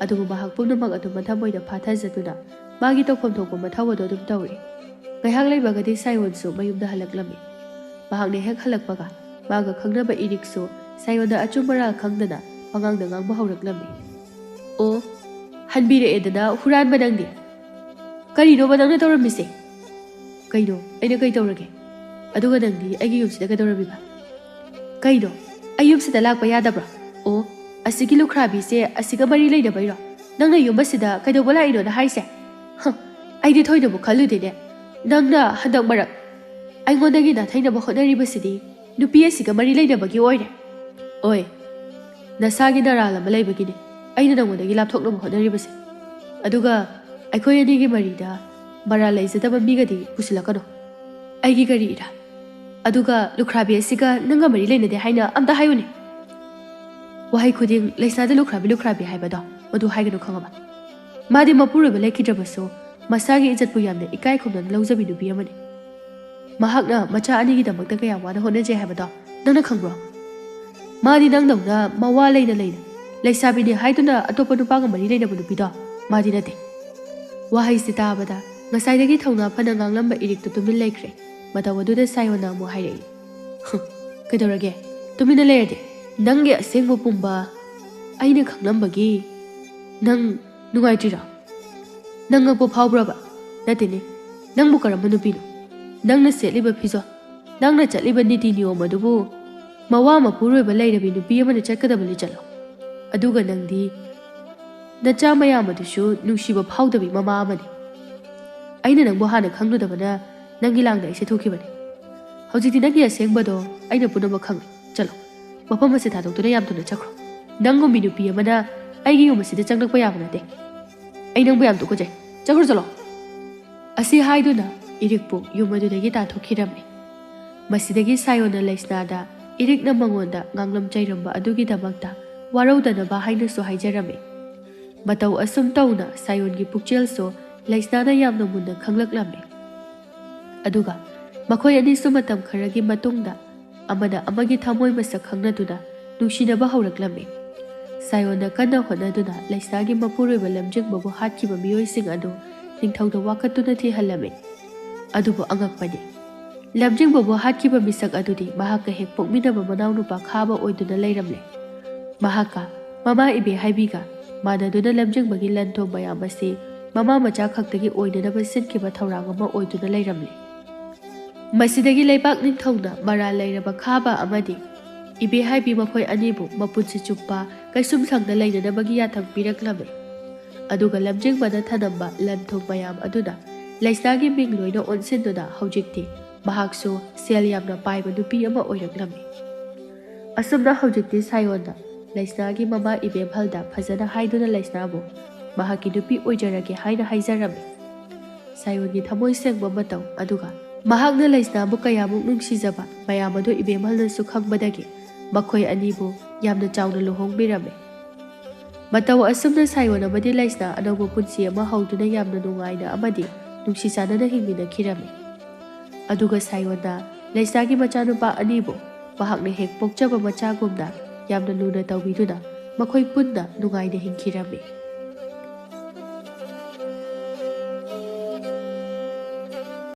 ꯑꯗꯨꯕꯨ ꯃꯍꯥꯛ ꯄꯨꯝꯅꯃꯛ ꯑꯗꯨ ꯃꯊꯃꯣꯏꯗ ꯐꯥꯊꯖꯗꯨꯅ ꯃꯥꯒꯤ ꯇꯧꯐꯝ ꯊꯣꯛꯄ ꯃꯊꯧ ꯑꯗꯨ ꯑꯗꯨꯝ ꯇꯧꯔꯤ꯫ ꯉꯥꯏꯍꯥꯛ ꯂꯩꯕꯒꯗꯤ ꯁꯥꯌꯣꯟꯁꯨ ꯃꯌꯨꯝꯗ ꯍꯜꯂꯛꯂꯝꯃꯤ꯫ ꯃꯍꯥꯛꯅ ꯍꯦꯛ ꯍꯜꯂꯛꯄꯒ ꯃꯥꯒ ꯈꯪꯅꯕ ꯏꯔꯤꯛꯁꯨ ꯁꯥꯌꯣꯟꯗ ꯑꯆꯨꯝ ꯑꯔꯥꯜ ꯈꯪꯗꯅ ꯄꯉꯥꯡꯗ ꯉꯥꯡꯕ ꯍꯧꯔꯛꯂꯝꯃꯤ꯫ "ꯑꯣ, ꯍꯟꯕꯤꯔꯛꯑꯦꯗꯅ ꯍꯨꯔꯥꯟꯕ ꯅꯪꯗꯤ꯫ ꯀꯔꯤꯅꯣꯕ ꯅꯪꯅ ꯇꯧꯔꯝꯃꯤꯁꯦ?" "ꯀꯩꯅꯣ? ꯑꯩꯅ ꯀꯩ ꯇꯧꯔꯒꯦ? ꯑꯗꯨꯒ ꯅꯪꯗꯤ ꯑꯩꯒꯤ ꯌꯨꯝꯁꯤꯗ ꯀꯩꯗꯧꯔꯝꯃꯤꯕ?" "ꯀꯩꯅꯣ? ꯑꯩ ꯌꯨꯝꯁꯤꯗ ꯂꯥꯛꯄ ꯌꯥꯗꯕ꯭ꯔꯣ?" "ꯑꯣ, ꯑꯁꯤꯒꯤ ꯂꯨꯈ꯭ꯔꯥꯕꯤꯁꯦ ꯑꯁꯤꯒ ꯃꯔꯤ ꯂꯩꯅꯕꯩꯔꯣ? ꯅꯪꯅ ꯌꯨꯝ ꯑꯁꯤꯗ ꯀꯩꯗꯧꯕ ꯂꯥꯛꯏꯅꯣꯅ ꯍꯥꯏꯁꯦ? ꯍ, ꯑꯩꯗꯤ ꯊꯣꯏꯅꯕꯨ ꯈꯜꯂꯨꯗꯦꯅꯦ꯫ ꯅꯪꯅ ꯍꯟꯗꯛ ꯃꯔꯛ ꯑꯩꯉꯣꯟꯗꯒꯤ ꯅꯥꯊꯩꯅꯕ ꯍꯣꯠꯅꯔꯤꯕꯁꯤꯗꯤ ꯅꯨꯄꯤ ꯑꯁꯤꯒ ꯃꯔꯤ ꯂꯩꯅꯕꯒꯤ ꯑꯣꯏꯔꯦ꯫" "ꯑꯣꯏ, ꯅꯁꯥꯒꯤ ꯅꯔꯥꯜ ꯑꯃ ꯂꯩꯕꯒꯤꯅꯦ ꯑꯩꯅ ꯅꯉꯣꯟꯗꯒꯤ ꯂꯥꯞꯊꯣꯛꯅꯕ ꯍꯣꯠꯅꯔꯤꯕꯁꯦ꯫ ꯑꯗꯨꯒ ꯑꯩꯈꯣꯏ ꯑꯅꯤꯒꯤ ꯃꯔꯤꯗ ꯃꯔꯥꯜ ꯂꯩꯖꯗꯕ ꯃꯤꯒꯗꯤ ꯄꯨꯁꯤꯜꯂꯛꯀꯅꯨ꯫ ꯑꯩꯒꯤ ꯀꯔꯤ ꯏꯔꯥꯜ? ꯑꯗꯨꯒ ꯂꯨꯈ꯭ꯔꯥꯕꯤ ꯑꯁꯤꯒ ꯅꯪꯒ ꯃꯔꯤ ꯂꯩꯅꯗꯦ ꯍꯥꯏꯅ ꯑꯝꯇ ꯍꯥꯏꯌꯨꯅꯦ꯫" ꯋꯥꯍꯩ ꯈꯨꯗꯤꯡ ꯂꯩꯁꯥꯗ "ꯂꯨꯈ꯭ꯔꯥꯕꯤ, ꯂꯨꯈ꯭ꯔꯥꯕꯤ" ꯍꯥꯏꯕꯗꯣ ꯃꯗꯨ ꯍꯥꯏꯒꯅꯨ ꯈꯪꯉꯕ? ꯃꯥꯗꯤ ꯃꯄꯨꯔꯣꯏꯕ ꯂꯩꯈꯤꯗ꯭ꯔꯕꯁꯨ ꯃꯁꯥꯒꯤ ꯏꯖꯠꯄꯨ ꯌꯥꯝꯅ ꯏꯀꯥꯏ ꯈꯨꯝꯅꯅ ꯂꯧꯖꯕꯤ ꯅꯨꯄꯤ ꯑꯃꯅꯤ꯫ ꯃꯍꯥꯛꯅ ꯃꯆꯥ ꯑꯅꯤꯒꯤꯗꯃꯛꯇ ꯀꯌꯥꯝ ꯋꯥꯅ ꯍꯣꯠꯅꯖꯩ ꯍꯥꯏꯕꯗꯣ ꯅꯪꯅ ꯈꯪꯕ꯭ꯔꯣ? ꯃꯥꯗꯤ ꯅꯪꯗꯧꯅ ꯃꯋꯥ ꯂꯩꯅ ꯂꯩꯅ ꯂꯩꯁꯥꯕꯤꯅꯤ ꯍꯥꯏꯗꯨꯅ ꯑꯇꯣꯞꯄ ꯅꯨꯄꯥꯒ ꯃꯔꯤ ꯂꯩꯅꯕ ꯅꯨꯄꯤꯗꯣ ꯃꯥꯗꯤ ꯅꯠꯇꯦ꯫ ꯋꯥꯍꯩꯁꯤ ꯇꯥꯕꯗ ꯉꯁꯥꯏꯗꯒꯤ ꯊꯧꯅꯥ ꯐꯅ ꯉꯥꯡꯂꯝꯕ ꯏꯔꯤꯛꯇꯨ ꯇꯨꯃꯤꯟ ꯂꯩꯈ꯭ꯔꯦ꯫ ꯃꯇꯧ ꯑꯗꯨꯗ ꯁꯥꯌꯣꯟꯅ ꯑꯃꯨꯛ ꯍꯥꯏꯔꯛꯏ, "ꯍꯨꯝ, ꯀꯩꯗꯧꯔꯒꯦ? ꯇꯨꯃꯤꯟꯅ ꯂꯩꯔꯗꯤ? ꯅꯪꯒꯤ ꯑꯁꯦꯡꯕ ꯄꯨꯝꯕ ꯑꯩꯅ ꯈꯪꯂꯝꯕꯒꯤ ꯅꯪ ꯅꯨꯡꯉꯥꯏꯇ꯭ꯔꯤꯔꯣ? ꯅꯪ ꯉꯛꯄ ꯐꯥꯎꯕ꯭ꯔꯕ? ꯅꯠꯇꯦꯅꯦ, ꯅꯪꯕꯨ ꯀꯔꯝꯕ ꯅꯨꯄꯤꯅꯣ? ꯅꯪꯅ ꯁꯦꯠꯂꯤꯕ ꯐꯤꯖꯣꯜ, ꯅꯪꯅ ꯆꯠꯂꯤꯕ ꯅꯤꯇꯤ ꯅꯤꯌꯣꯝ ꯑꯗꯨꯕꯨ ꯃꯋꯥ ꯃꯄꯨꯔꯣꯏꯕ ꯂꯩꯔꯕꯤ ꯅꯨꯄꯤ ꯑꯃꯅ ꯆꯠꯀꯗꯕ ꯂꯤꯆꯠꯂꯣ? ꯑꯗꯨꯒ ꯅꯪꯗꯤ ꯅꯆꯥ ꯃꯌꯥꯝ ꯑꯗꯨꯁꯨ ꯅꯨꯡꯁꯤꯕ ꯐꯥꯎꯗꯕꯤ ꯃꯃꯥ ꯑꯃꯅꯤ꯫ ꯑꯩꯅ ꯅꯪꯕꯨ ꯍꯥꯟꯅ ꯈꯪꯂꯨꯗꯕꯅ ꯅꯪꯒꯤ ꯂꯥꯡꯗ ꯑꯩꯁꯦ ꯊꯣꯛꯈꯤꯕꯅꯤ꯫ ꯍꯧꯖꯤꯛꯇꯤ ꯅꯪꯒꯤ ꯑꯁꯦꯡꯕꯗꯣ ꯑꯩꯅ ꯄꯨꯝꯅꯃꯛ ꯈꯪꯂꯦ꯫ ꯆꯠꯂꯣ, ꯃꯐꯝ ꯑꯁꯤ ꯊꯥꯗꯣꯛꯇꯨꯅ ꯌꯥꯝ ꯊꯨꯅ ꯆꯠꯈ꯭ꯔꯣ꯫ ꯅꯪꯒꯨꯝꯕꯤ ꯅꯨꯄꯤ ꯑꯃꯅ ꯑꯩꯒꯤ ꯌꯨꯝ ꯑꯁꯤꯗ ꯆꯪꯂꯛꯄ ꯌꯥꯕ ꯅꯠꯇꯦ꯫ ꯑꯩ ꯅꯪꯕꯨ ꯌꯥꯝ ꯇꯨꯀꯠꯆꯩ꯫ ꯆꯠꯈ꯭ꯔꯣ, ꯆꯠꯂꯣ꯫" ꯑꯁꯤ ꯍꯥꯏꯗꯨꯅ ꯏꯔꯤꯛꯄꯨ ꯌꯨꯝ ꯑꯗꯨꯗꯒꯤ ꯇꯥꯟꯊꯣꯛꯈꯤꯔꯝꯃꯤ꯫ ꯃꯁꯤꯗꯒꯤ ꯁꯥꯌꯣꯟꯅ ꯂꯩꯁꯅꯥꯗ ꯏꯔꯤꯛꯅ ꯃꯉꯣꯟꯗ ꯉꯥꯡꯂꯝ ꯆꯩꯔꯝꯕ ꯑꯗꯨꯒꯤꯗꯃꯛꯇ ꯋꯥꯔꯧꯗꯅꯕ ꯍꯥꯏꯅꯁꯨ ꯍꯥꯏꯖꯔꯝꯃꯤ꯫ ꯃꯇꯧ ꯑꯁꯨꯝ ꯇꯧꯅ ꯁꯥꯌꯣꯟꯒꯤ ꯄꯨꯛꯆꯦꯜꯁꯨ ꯂꯩꯁꯅꯥꯅ ꯌꯥꯝꯅ ꯃꯨꯟꯅ ꯈꯪꯂꯛꯂꯝꯃꯤ꯫ ꯑꯗꯨꯒ ꯃꯈꯣꯏ ꯑꯅꯤꯁꯨ ꯃꯇꯝ ꯈꯔꯒꯤ ꯃꯇꯨꯡꯗ ꯑꯃꯅ ꯑꯃꯒꯤ ꯊꯃꯣꯏ ꯃꯁꯛ ꯈꯪꯅꯗꯨꯅ ꯅꯨꯡꯁꯤꯅꯕ ꯍꯧꯔꯛꯂꯝꯃꯤ꯫ ꯁꯥꯌꯣꯟꯅ ꯀꯟꯅ ꯍꯣꯠꯅꯗꯨꯅ ꯂꯩꯁꯅꯥꯒꯤ ꯃꯄꯨꯔꯣꯏꯕ ꯂꯝꯖꯤꯡꯕꯕꯨ ꯍꯥꯠꯈꯤꯕ ꯃꯤꯑꯣꯏꯁꯤꯡ ꯑꯗꯨ ꯅꯤꯡꯊꯧꯗ ꯋꯥꯀꯠꯇꯨꯅ ꯊꯤꯍꯜꯂꯝꯃꯤ꯫ ꯑꯗꯨꯕꯨ ꯑꯉꯛꯄꯅꯤ, ꯂꯝꯖꯤꯡꯕꯕꯨ ꯍꯥꯠꯈꯤꯕ ꯃꯤꯁꯛ ꯑꯗꯨꯗꯤ ꯃꯍꯥꯛꯀ ꯍꯦꯛ ꯄꯣꯛꯃꯤꯟꯅꯕ ꯃꯅꯥꯎꯅꯨꯄꯥ ꯈꯥꯕ ꯑꯣꯏꯗꯨꯅ ꯂꯩꯔꯝꯂꯦ꯫ ꯃꯍꯥꯛꯀ ꯃꯃꯥ ꯏꯕꯦꯍꯥꯏꯕꯤꯒ ꯃꯥꯟꯅꯗꯨꯅ ꯂꯝꯖꯤꯡꯕꯒꯤ ꯂꯟ ꯊꯨꯝ ꯃꯌꯥꯝ ꯑꯁꯤ ꯃꯃꯥ ꯃꯆꯥ ꯈꯛꯇꯒꯤ ꯑꯣꯏꯅꯅꯕ ꯁꯤꯟꯈꯤꯕ ꯊꯧꯔꯥꯡ ꯑꯃ ꯑꯣꯏꯗꯨꯅ ꯂꯩꯔꯝꯂꯦ꯫ ꯃꯁꯤꯗꯒꯤ ꯂꯩꯕꯥꯛ ꯅꯤꯡꯊꯧꯅ ꯃꯔꯥꯜ ꯂꯩꯔꯕ ꯈꯥꯕ ꯑꯃꯗꯤ ꯏꯕꯦꯍꯥꯏꯕꯤ ꯃꯈꯣꯏ ꯑꯅꯤꯕꯨ ꯃꯄꯨꯟꯁꯤ ꯆꯨꯞꯄ ꯀꯩꯁꯨꯝ ꯁꯪꯗ ꯂꯩꯅꯅꯕꯒꯤ ꯌꯥꯊꯪ ꯄꯤꯔꯛꯂꯝꯃꯤ꯫ ꯑꯗꯨꯒ ꯂꯝꯖꯤꯡꯕꯅ ꯊꯅꯝꯕ ꯂꯟ ꯊꯨꯝ ꯃꯌꯥꯝ ꯑꯗꯨꯅ ꯂꯩꯁꯅꯥꯒꯤ ꯃꯤꯡ ꯂꯣꯏꯅ ꯑꯣꯟꯁꯤꯟꯗꯨꯅ ꯍꯧꯖꯤꯛꯇꯤ ꯃꯍꯥꯛꯁꯨ ꯁꯦꯜ ꯌꯥꯝꯅ ꯄꯥꯏꯕ ꯅꯨꯄꯤ ꯑꯃ ꯑꯣꯏꯔꯛꯂꯝꯃꯤ꯫ ꯑꯁꯨꯝꯅ ꯍꯧꯖꯤꯛꯇꯤ ꯁꯥꯌꯣꯟꯅ ꯂꯩꯁꯅꯥꯒꯤ ꯃꯃꯥ ꯏꯕꯦꯝꯍꯜꯗ ꯐꯖꯅ ꯍꯥꯏꯗꯨꯅ ꯂꯩꯁꯅꯥꯕꯨ ꯃꯍꯥꯛꯀꯤ ꯅꯨꯄꯤ ꯑꯣꯏꯖꯔꯒꯦ ꯍꯥꯏꯅ ꯍꯥꯏꯖꯔꯝꯃꯤ꯫ ꯁꯥꯌꯣꯟꯒꯤ ꯊꯃꯣꯏ ꯁꯦꯡꯕ ꯃꯇꯧ ꯑꯗꯨꯒ ꯃꯍꯥꯛꯅ ꯂꯩꯁꯅꯥꯕꯨ ꯀꯌꯥꯃꯨꯛ ꯅꯨꯡꯁꯤꯖꯕ ꯃꯌꯥꯝ ꯑꯗꯨ ꯏꯕꯦꯝꯍꯜꯅꯁꯨ ꯈꯪꯕꯗꯒꯤ ꯃꯈꯣꯏ ꯑꯅꯤꯕꯨ ꯌꯥꯝꯅ ꯆꯥꯎꯅ ꯂꯨꯍꯣꯡꯕꯤꯔꯝꯃꯤ꯫ ꯃꯇꯧ ꯑꯁꯨꯝꯅ ꯁꯥꯌꯣꯟ ꯑꯃꯗꯤ ꯂꯩꯁꯅꯥ ꯑꯅꯧꯕ ꯄꯨꯟꯁꯤ ꯑꯃ ꯍꯧꯗꯨꯅ ꯌꯥꯝꯅ ꯅꯨꯡꯉꯥꯏꯅ ꯑꯃꯗꯤ ꯅꯨꯡꯁꯤ ꯆꯥꯟꯅꯅ ꯍꯤꯡꯃꯤꯟꯅꯈꯤꯔꯝꯃꯤ꯫ ꯑꯗꯨꯒ ꯁꯥꯌꯣꯟꯅ ꯂꯩꯁꯅꯥꯒꯤ ꯃꯆꯥꯅꯨꯄꯥ ꯑꯅꯤꯕꯨ ꯃꯍꯥꯛꯅ ꯍꯦꯛ ꯄꯣꯛꯆꯕ ꯃꯆꯥꯒꯨꯝꯅ ꯌꯥꯝꯅ ꯂꯨꯅ ꯇꯧꯕꯤꯗꯨꯅ ꯃꯈꯣꯏ ꯄꯨꯟꯅ ꯅꯨꯡꯉꯥꯏꯅ ꯍꯤꯡꯈꯤꯔꯝꯃꯤ꯫